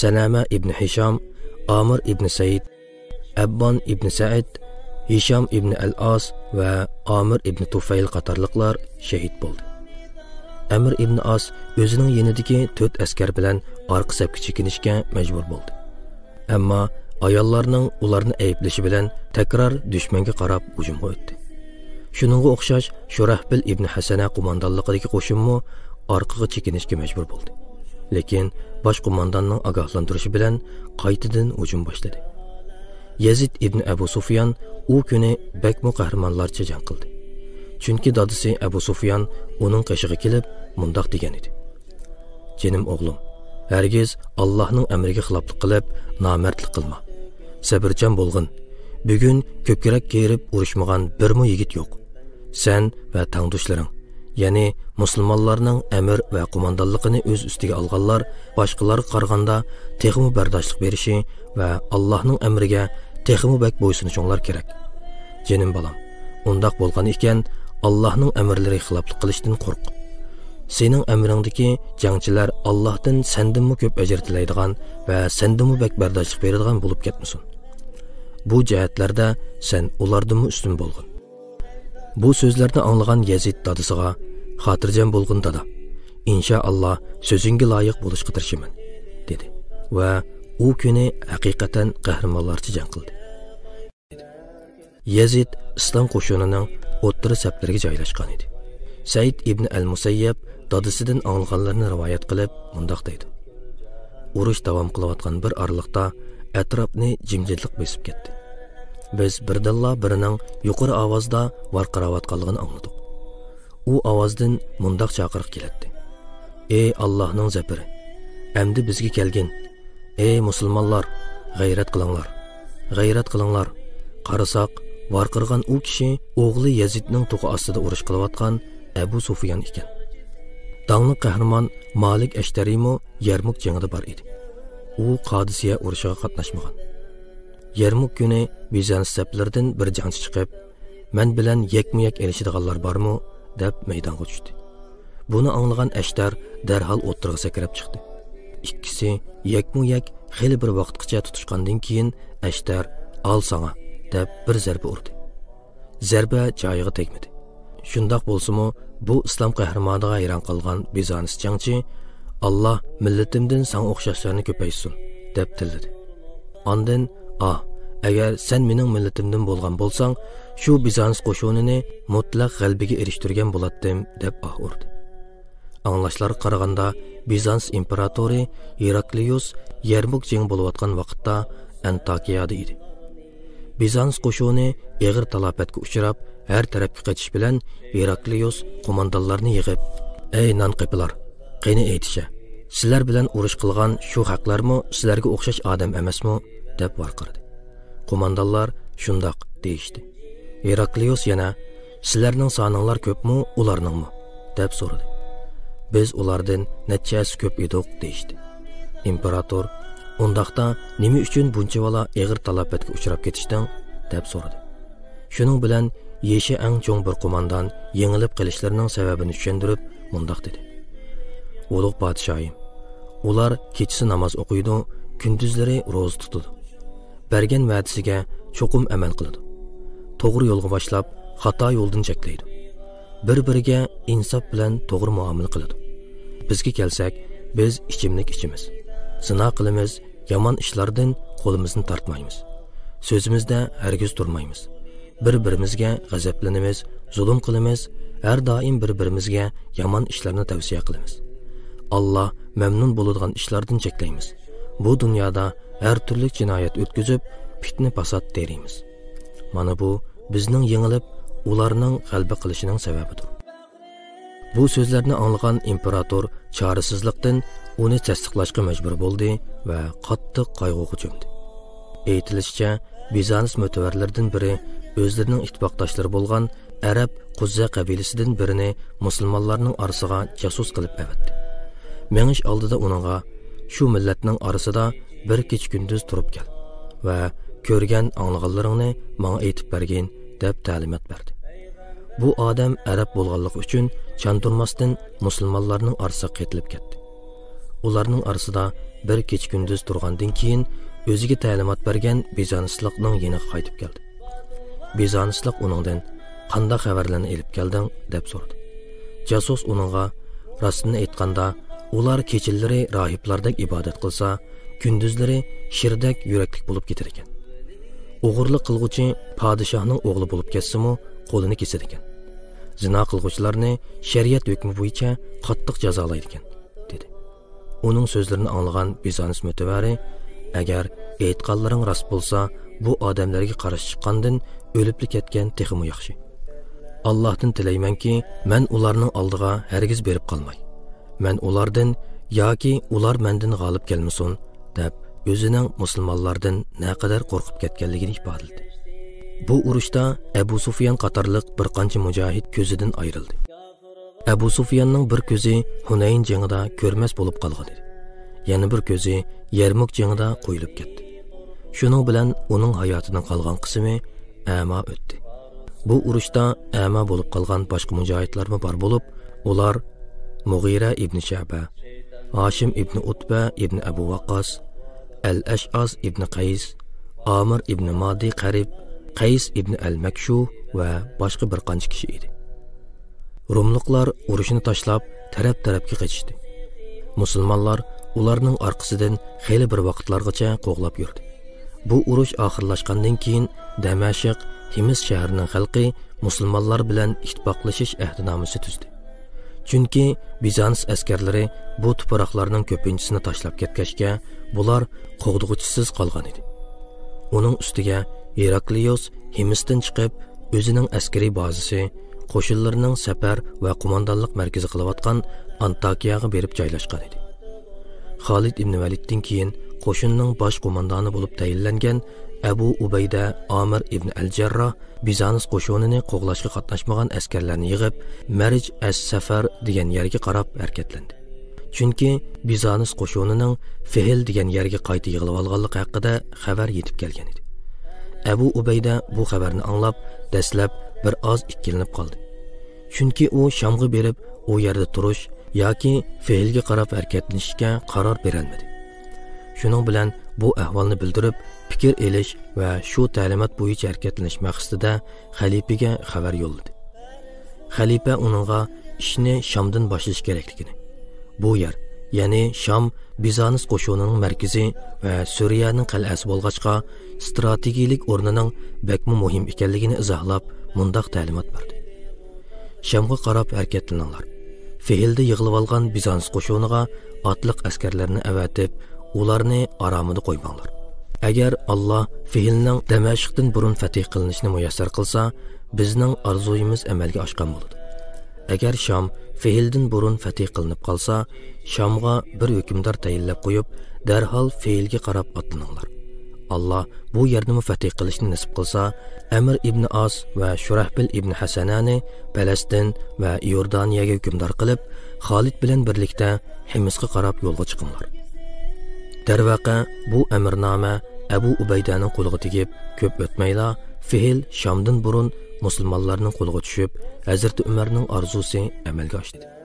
سەلەمە ئىبن ھىشام، ئامىر ئىبن سەئىد، ئەببان ئىبن سەئىد، ھىشام ئىبن ئەل ئاس ۋە ئامىر ئىبن تۇفەيل قاتارلىقلار شېھىت بولدى. ئەمر ئىبن ئاس ئۆزىنىڭ يېنىدىكى تۆت ئەسكەر بىلەن ئارقا سەپكە چېكىنىشكە مەجبۇر بولدى. ئەمما ئاياللارنىڭ ئۇلارنى ئەيىبلىشى بىلەن تەكرار دۈشمەنگە قاراپ ھۇجۇمغا ئۆتتى. شۇنىڭغا ئوخشاش شۇراھبىل ئىبن ھەسەنە قوماندانلىقىدىكى قوشۇنمۇ ئارقىغا چېكىنىشكە مەجبۇر بولدى. لېكىن باش قومانداننىڭ ئاگاھلاندۇرۇشى بىلەن قايتىدىن ھۇجۇم باشلىدى. يەزىد ئىبن ئەبۇ سۇفيان ئۇ كۈنى بەكمۇ قەھرىمانلارچە جەڭ قىلدى. چۈنكى دادىسى ئەبۇ سۇفيان ئۇنىڭ قېشىغا كېلىپ مۇنداق دېگەن ئىدى: «جېنىم ئوغلۇم، ھەرگىز ئاللاھنىڭ ئەمرىگە خىلاپلىق قىلىپ، نامەردلىك قىلما. سەبرچان بولغىن. بۈگۈن كۆكرەك كېرىپ ئۇرۇشمىغان بىرمۇ يىگىت يوق. سەن ۋە تەڭداشلىرىڭ، يەنى مۇسۇلمانلارنىڭ ئەمىر ۋە قوماندانلىقىنى ئۆز ئۈستىگە ئالغانلار باشقىلارغا قارىغاندا تېخىمۇ بەرداشلىق بېرىشى ۋە ئاللاھنىڭ ئەمرىگە تېخىمۇ بەك بويسۇنۇشۇڭلار كېرەك. جېنىم بالام، ئۇنداق بولغان ئىكەن، ئاللاھنىڭ ئەمرلىرى خىلاپلىق قىلىشتىن قورق. سېنىڭ ئەمرىڭدىكى جەڭچىلەر ئاللاھتىن سەندىنمۇ كۆپ ئەجىر تىلەيدىغان ۋە سەندىنمۇ بەك بەرداشلىق بېرىدىغان بولۇپ كەتمىسۇن. بۇ جەھەتلەردە سەن ئۇلاردىنمۇ ئۈستۈن بولغىن.» بۇ سۆزلەرنى ئاڭلىغان يەزىد دادىسىغا، «خاتىرجەم بولغىن دادا، ئىنشائاللا سۆزۈڭگە لايىق بولۇشقا تىرىشىمەن» دېدى ۋە ئۇ كۈنى ھەقىقەتەن قەھرىمانلارچە جەڭ قىلدى. يەزىد ئىسلام قوشۇنىنىڭ ئوتتۇرا سەپلىرىگە جايلاشقان ئىدى. سەئىد ئىبن ئەل مۇسەييەب دادىسىدىن ئاڭلىغانلىرىنى رىۋايەت قىلىپ مۇنداق دەيدۇ: «ئۇرۇش داۋام قىلىۋاتقان بىر ئارىلىقتا ئەتراپنى جىمجىتلىق بېسىپ كەتتى. بىز بىردىنلا بىرىنىڭ يۇقىرى ئاۋازدا ۋارقىراۋاتقانلىقىنى ئاڭلىدۇق. ئۇ ئاۋازدىن مۇنداق چاقىرىق كېلەتتى: ئى ئاللاھنىڭ زەپىرى! ئەمدى بىزگە كەلگىن! ئى مۇسۇلمانلار، غەيرەت قىلىڭلار! غەيرەت قىلىڭلار!» قارىساق، ۋارقىرىغان ئۇ كىشى ئوغلى يەزىدنىڭ توقى ئاستىدا ئۇرۇش قىلىۋاتقان ئەبۇ سۇفيان ئىكەن. داڭلىق قەھرىمان مالىك ئەشتەرىمۇ يەرمۇك جېڭىدا بار ئىدى. ئۇ قادىسىيە ئۇرۇشىغا قاتناشمىغان. يەرمۇك كۈنى بىزانس سەپلىرىدىن بىر جەڭچى چىقىپ، «مەن بىلەن يەكمۇ يەك ئېلىشىدىغانلار بارمۇ؟» دەپ مەيدانغا چۈشتى. بۇنى ئاڭلىغان ئەشتەر دەرھال ئوتتۇرىغا سەكرەپ چىقتى. ئىككىسى يەكمۇ يەك خېلى بىر ۋاقىتقىچە تۇتۇشقاندىن كېيىن، ئەشتەر «ئال ساڭا» دەپ بىر زەربە ئۇردى. زەربە جايىغا تەگمىدى. شۇنداق بولسىمۇ، بۇ ئىسلام قەھرىمانىغا ھەيران قالغان بىزانس جەڭچى، «ئاللا مىللىتىمدىن ساڭا ئوخشاشلارنى كۆپەيتسۇن» دەپ تىللىدى. ئاندىن، «ئاھ، ئەگەر سەن مېنىڭ مىللىتىمدىن بولغان بولساڭ، شۇ بىزانس قوشۇنىنى مۇتلەق غەلىبىگە ئېرىشتۈرگەن بولاتتىم» دەپ ئاھ ئۇردى. ئاڭلاشلارغا قارىغاندا، بىزانس ئىمپېراتورى ھېراكلىيۇس يەرمۇك جېڭى بولۇۋاتقان ۋاقىتتا ئەنتاكىيادا ئىدى. بىزانس قوشۇنى ئېغىر تالاپەتكە ئۇچراپ، ھەر تەرەپكە قېچىش بىلەن، ھېراكلىيۇس قوماندانلارنى يىغىپ، «ئەي نان قېپىلار، قېنى ئېيتىشە! «سىلەر بىلەن ئۇرۇش قىلغان شۇ خەقلەرمۇ سىلەرگە ئوخشاش ئادەم ئەمەسمۇ؟» دەپ ۋارقىرىدى. قوماندانلار: «شۇنداق» دېيىشتى. ھېراكلىيۇس يەنە: «سىلەرنىڭ سانىڭلار كۆپمۇ، ئۇلارنىڭمۇ؟» دەپ سورىدى. «بىز ئۇلاردىن نەچچە ھەسسە كۆپ ئىدۇق» دېيىشتى. ئىمپېراتور: «ئۇنداقتا نېمە ئۈچۈن بۇنچىۋالا ئېغىر تالاپەتكە ئۇچراپ كېتىشتىڭ؟» دەپ سورىدى. شۇنىڭ بىلەن يېشى ئەڭ چوڭ بىر قوماندان يېڭىلىپ قېلىشلىرىنىڭ سەۋەبىنى چۈشەندۈرۈپ مۇنداق دېدى: «ئۇلۇغ پادىشاھىم، ئۇلار كېچىسى ناماز ئوقۇيدۇ، كۈندۈزلىرى روزا تۇتىدۇ. بەرگەن ۋەدىسىگە چوقۇم ئەمەل قىلىدۇ. توغرا يولغا باشلاپ، خاتا يولدىن چەكلەيدۇ. بىر-بىرىگە ئىنساپ بىلەن توغرا مۇئامىلە قىلىدۇ. بىزگە كەلسەك، بىز ئىچىملىك ئىچىمىز، زىنا قىلىمىز، يامان ئىشلاردىن قولىمىزنى تارتمايمىز. سۆزىمىزدە ھەرگىز تۇرمايمىز. بىر-بىرىمىزگە غەزەپلىنىمىز، زۇلۇم قىلىمىز، ھەر دائىم بىر-بىرىمىزگە يامان ئىشلارنى تەۋسىيە قىلىمىز. ئاللا مەمنۇن بولىدىغان ئىشلاردىن چەكلەيمىز. بۇ دۇنيادا ھەر تۈرلۈك جىنايەت ئۆتكۈزۈپ، پىتنە-پاسات تېرىيمىز. مانا بۇ بىزنىڭ يېڭىلىپ، ئۇلارنىڭ غەلىبە قىلىشىنىڭ سەۋەبىدۇر.» بۇ سۆزلەرنى ئاڭلىغان ئىمپېراتور چارىسىزلىقتىن ئۇنى تەستىقلاشقا مەجبۇر بولدى ۋە قاتتىق قايغۇغا چۆمدى. ئېيتىلىشىچە، بىزانس مۆتىۋەرلىرىدىن بىرى ئۆزلىرىنىڭ ئىتتىپاقداشلىرى بولغان ئەرەب قۇززە قەبىلىسىدىن بىرىنى مۇسۇلمانلارنىڭ ئارىسىغا جاسۇس قىلىپ ئەۋەتتى. مېڭىش ئالدىدا ئۇنىڭغا: «شۇ مىللەتنىڭ ئارىسىدا بىر كېچە-كۈندۈز تۇرۇپ كەل ۋە كۆرگەن-ئاڭلىغانلىرىڭنى ماڭا ئېيتىپ بەرگىن» دەپ تەلىمات بەردى. بۇ ئادەم ئەرەب بولغانلىقى ئۈچۈن چاندۇرماستىن مۇسۇلمانلارنىڭ ئارىسىغا قېتىلىپ كەتتى. ئۇلارنىڭ ئارىسىدا بىر كېچە-كۈندۈز تۇرغاندىن كېيىن، ئۆزىگە تەلىمات بەرگەن بىزانسلىقنىڭ يېنىغا قايتىپ كەلدى. بىزانسلىق ئۇنىڭدىن: «قانداق خەۋەرلەرنى ئېلىپ كەلدىڭ؟» دەپ سورىدى. جاسۇس ئۇنىڭغا: «راستىنى ئېيتقاندا، ئۇلار كېچىلىرى راھىبلاردەك ئىبادەت قىلسا، كۈندۈزلىرى شىردەك يۈرەكلىك بولۇپ كېتىدىكەن. ئوغرىلىق قىلغۇچى پادىشاھنىڭ ئوغلى بولۇپ كەتسىمۇ، قولىنى كېسىدىكەن. زىنا قىلغۇچىلارنى شەرىئەت ھۆكمى بويىچە قاتتىق جازالايدىكەن» دېدى. ئۇنىڭ سۆزلىرىنى ئاڭلىغان بىزانس مۆتىۋەرى: «ئەگەر ئېيتقانلىرىڭ راست بولسا، بۇ ئادەملەرگە قارشى چىققاندىن ئۆلۈپلا كەتكەن تېخىمۇ ياخشى. ئاللاھتىن تىلەيمەنكى، مەن ئۇلارنىڭ ئالدىغا ھەرگىز بېرىپ قالماي. مەن ئۇلاردىن ياكى ئۇلار مەندىن غالىب كەلمىسۇن» دەپ، ئۆزىنىڭ مۇسۇلمانلاردىن نەقەدەر قورقۇپ كەتكەنلىكىنى ئىپادىلىدى. بۇ ئۇرۇشتا ئەبۇ سۇفيان قاتارلىق بىر قانچە مۇجاھىد كۆزىدىن ئايرىلدى. ئەبۇ سۇفياننىڭ بىر كۆزى ھۇنەين جېڭىدا كۆرمەس بولۇپ قالغان ئىدى. يەنە بىر كۆزى يەرمۇك جېڭىدا قويۇلۇپ كەتتى. شۇنىڭ بىلەن ئۇنىڭ ھاياتىنىڭ قالغان قىسمى ئەما ئۆتتى. بۇ ئۇرۇشتا ئەما بولۇپ قالغان باشقا مۇجاھىدلارمۇ بار بولۇپ، ئۇلار مۇغىرە ئىبنى شەبە، ھاشىم ئىبنى ئۇتبە ئىبنى ئەبۇ ۋەققاس، ئەل ئەشئاس ئىبنى قەيس، ئامىر ئىبنى مادى قەرىب، قەيس ئىبنى ئەل مەكشۇ ۋە باشقا بىر قانچە كىشى ئىدى. روملۇقلار ئۇرۇشنى تاشلاپ، تەرەپ-تەرەپكە قېچىشتى. مۇسۇلمانلار ئۇلارنىڭ ئارقىسىدىن خېلى بىر ۋاقىتلارغىچە قوغلاپ يۈردى. بۇ ئۇرۇش ئاخىرلاشقاندىن كېيىن، دەمەشق، ھىمس شەھىرىنىڭ خەلقى مۇسۇلمانلار بىلەن ئىتتىپاقلىشىش ئەھدىنامىسى تۈزدى. چۈنكى بىزانس ئەسكەرلىرى بۇ تۇپراقلارنىڭ كۆپىنچىسىنى تاشلاپ كەتكەچكە، بۇلار قوغدىغۇچىسىز قالغان ئىدى. ئۇنىڭ ئۈستىگە ھېراكلىيۇس ھىمستىن چىقىپ، ئۆزىنىڭ ئەسكىرىي بازىسى، قوشۇنلىرىنىڭ سەپەر ۋە قوماندانلىق مەركىزى قىلىۋاتقان ئانتاكىياغا بېرىپ جايلاشقان ئىدى. خالىد ئىبن ۋەلىدتىن كېيىن قوشۇننىڭ باش قوماندانى بولۇپ تەيىنلەنگەن ئەبۇ ئۇبەيدە ئامىر ئىبن ئەل جەرراھ بىزانس قوشۇنىنى قوغلاشقا قاتناشمىغان ئەسكەرلەرنى يىغىپ، مەرج ئەس سەفەر دېگەن يەرگە قاراپ ھەرىكەتلەندى. چۈنكى بىزانس قوشۇنىنىڭ فېھىل دېگەن يەرگە قايتا يىغىلىۋالغانلىقى ھەققىدە خەۋەر يېتىپ كەلگەن ئىدى. ئەبۇ ئۇبەيدە بۇ خەۋەرنى ئاڭلاپ، دەسلەپ بىر ئاز ئىككىلىنىپ قالدى. چۈنكى ئۇ شامغا بېرىپ، ئۇ يەردە تۇرۇش ياكى فېھىلگە قاراپ ھەرىكەتلىنىشكە قارار بېرەلمىدى. شۇنىڭ بىلەن بۇ ئەھۋالنى بىلدۈرۈپ، پىكىر ئېلىش ۋە شۇ تەلىمات بويىچە ھەرىكەتلىنىش مەقسىتىدە خەلىپىگە خەۋەر يوللىدى. خەلىپە ئۇنىڭغا ئىشنى شامدىن باشلىشى كېرەكلىكىنى، بۇ يەر، يەنى شام بىزانس قوشۇنىنىڭ مەركىزى ۋە سۈرىيەنىڭ قەلئەسى بولغاچقا، ئىستراتېگىيىلىك ئورنىنىڭ بەكمۇ مۇھىم ئىكەنلىكىنى ئىزاھلاپ، مۇنداق تەلىمات بەردى: شامغا قاراپ ھەرىكەتلىنىڭلار. فېھىلدە يىغىلىۋالغان بىزانس قوشۇنىغا ئاتلىق ئەسكەرلەرنى ئەۋەتىپ، ئۇلارنى ئارامىدا قويماڭلار. ئەگەر ئاللا فېھىلنىڭ دەمەشقتىن بۇرۇن فەتھ قىلىنىشىنى مۇيەسسەر قىلسا، بىزنىڭ ئارزۇيىمىز ئەمەلگە ئاشقان بولىدۇ. ئەگەر شام فېھىلدىن بۇرۇن فەتھى قىلىنىپ قالسا، شامغا بىر ھۆكۈمدار تەيىنلەپ قويۇپ، دەرھال فېھىلگە قاراپ ئاتلىنىڭلار. ئاللا بۇ يەرنىمۇ فەتھى قىلىشنى نېسىپ قىلسا، ئەمر ئىبنى ئاس ۋە شۇرەھبىل ئىبنى ھەسەنەنى پەلەستىن ۋە ئىيوردانىيەگە ھۆكۈمدار قىلىپ، خالىد بىلەن بىرلىكتە ھىمسقا قاراپ يولغا چىقىڭلار. دەرۋەقە، بۇ ئەمرنامە ئەبۇ ئۇبەيدەنىڭ قولىغا تېگىپ، كۆپ ئۆتمەيلا، فېھىل شامدىن بۇرۇن مۇسۇلمانلارنىڭ قولىغا چۈشۈپ، ھەزرىتى ئۆمەرنىڭ ئارزۇسى ئەمەلگە ئاشتى.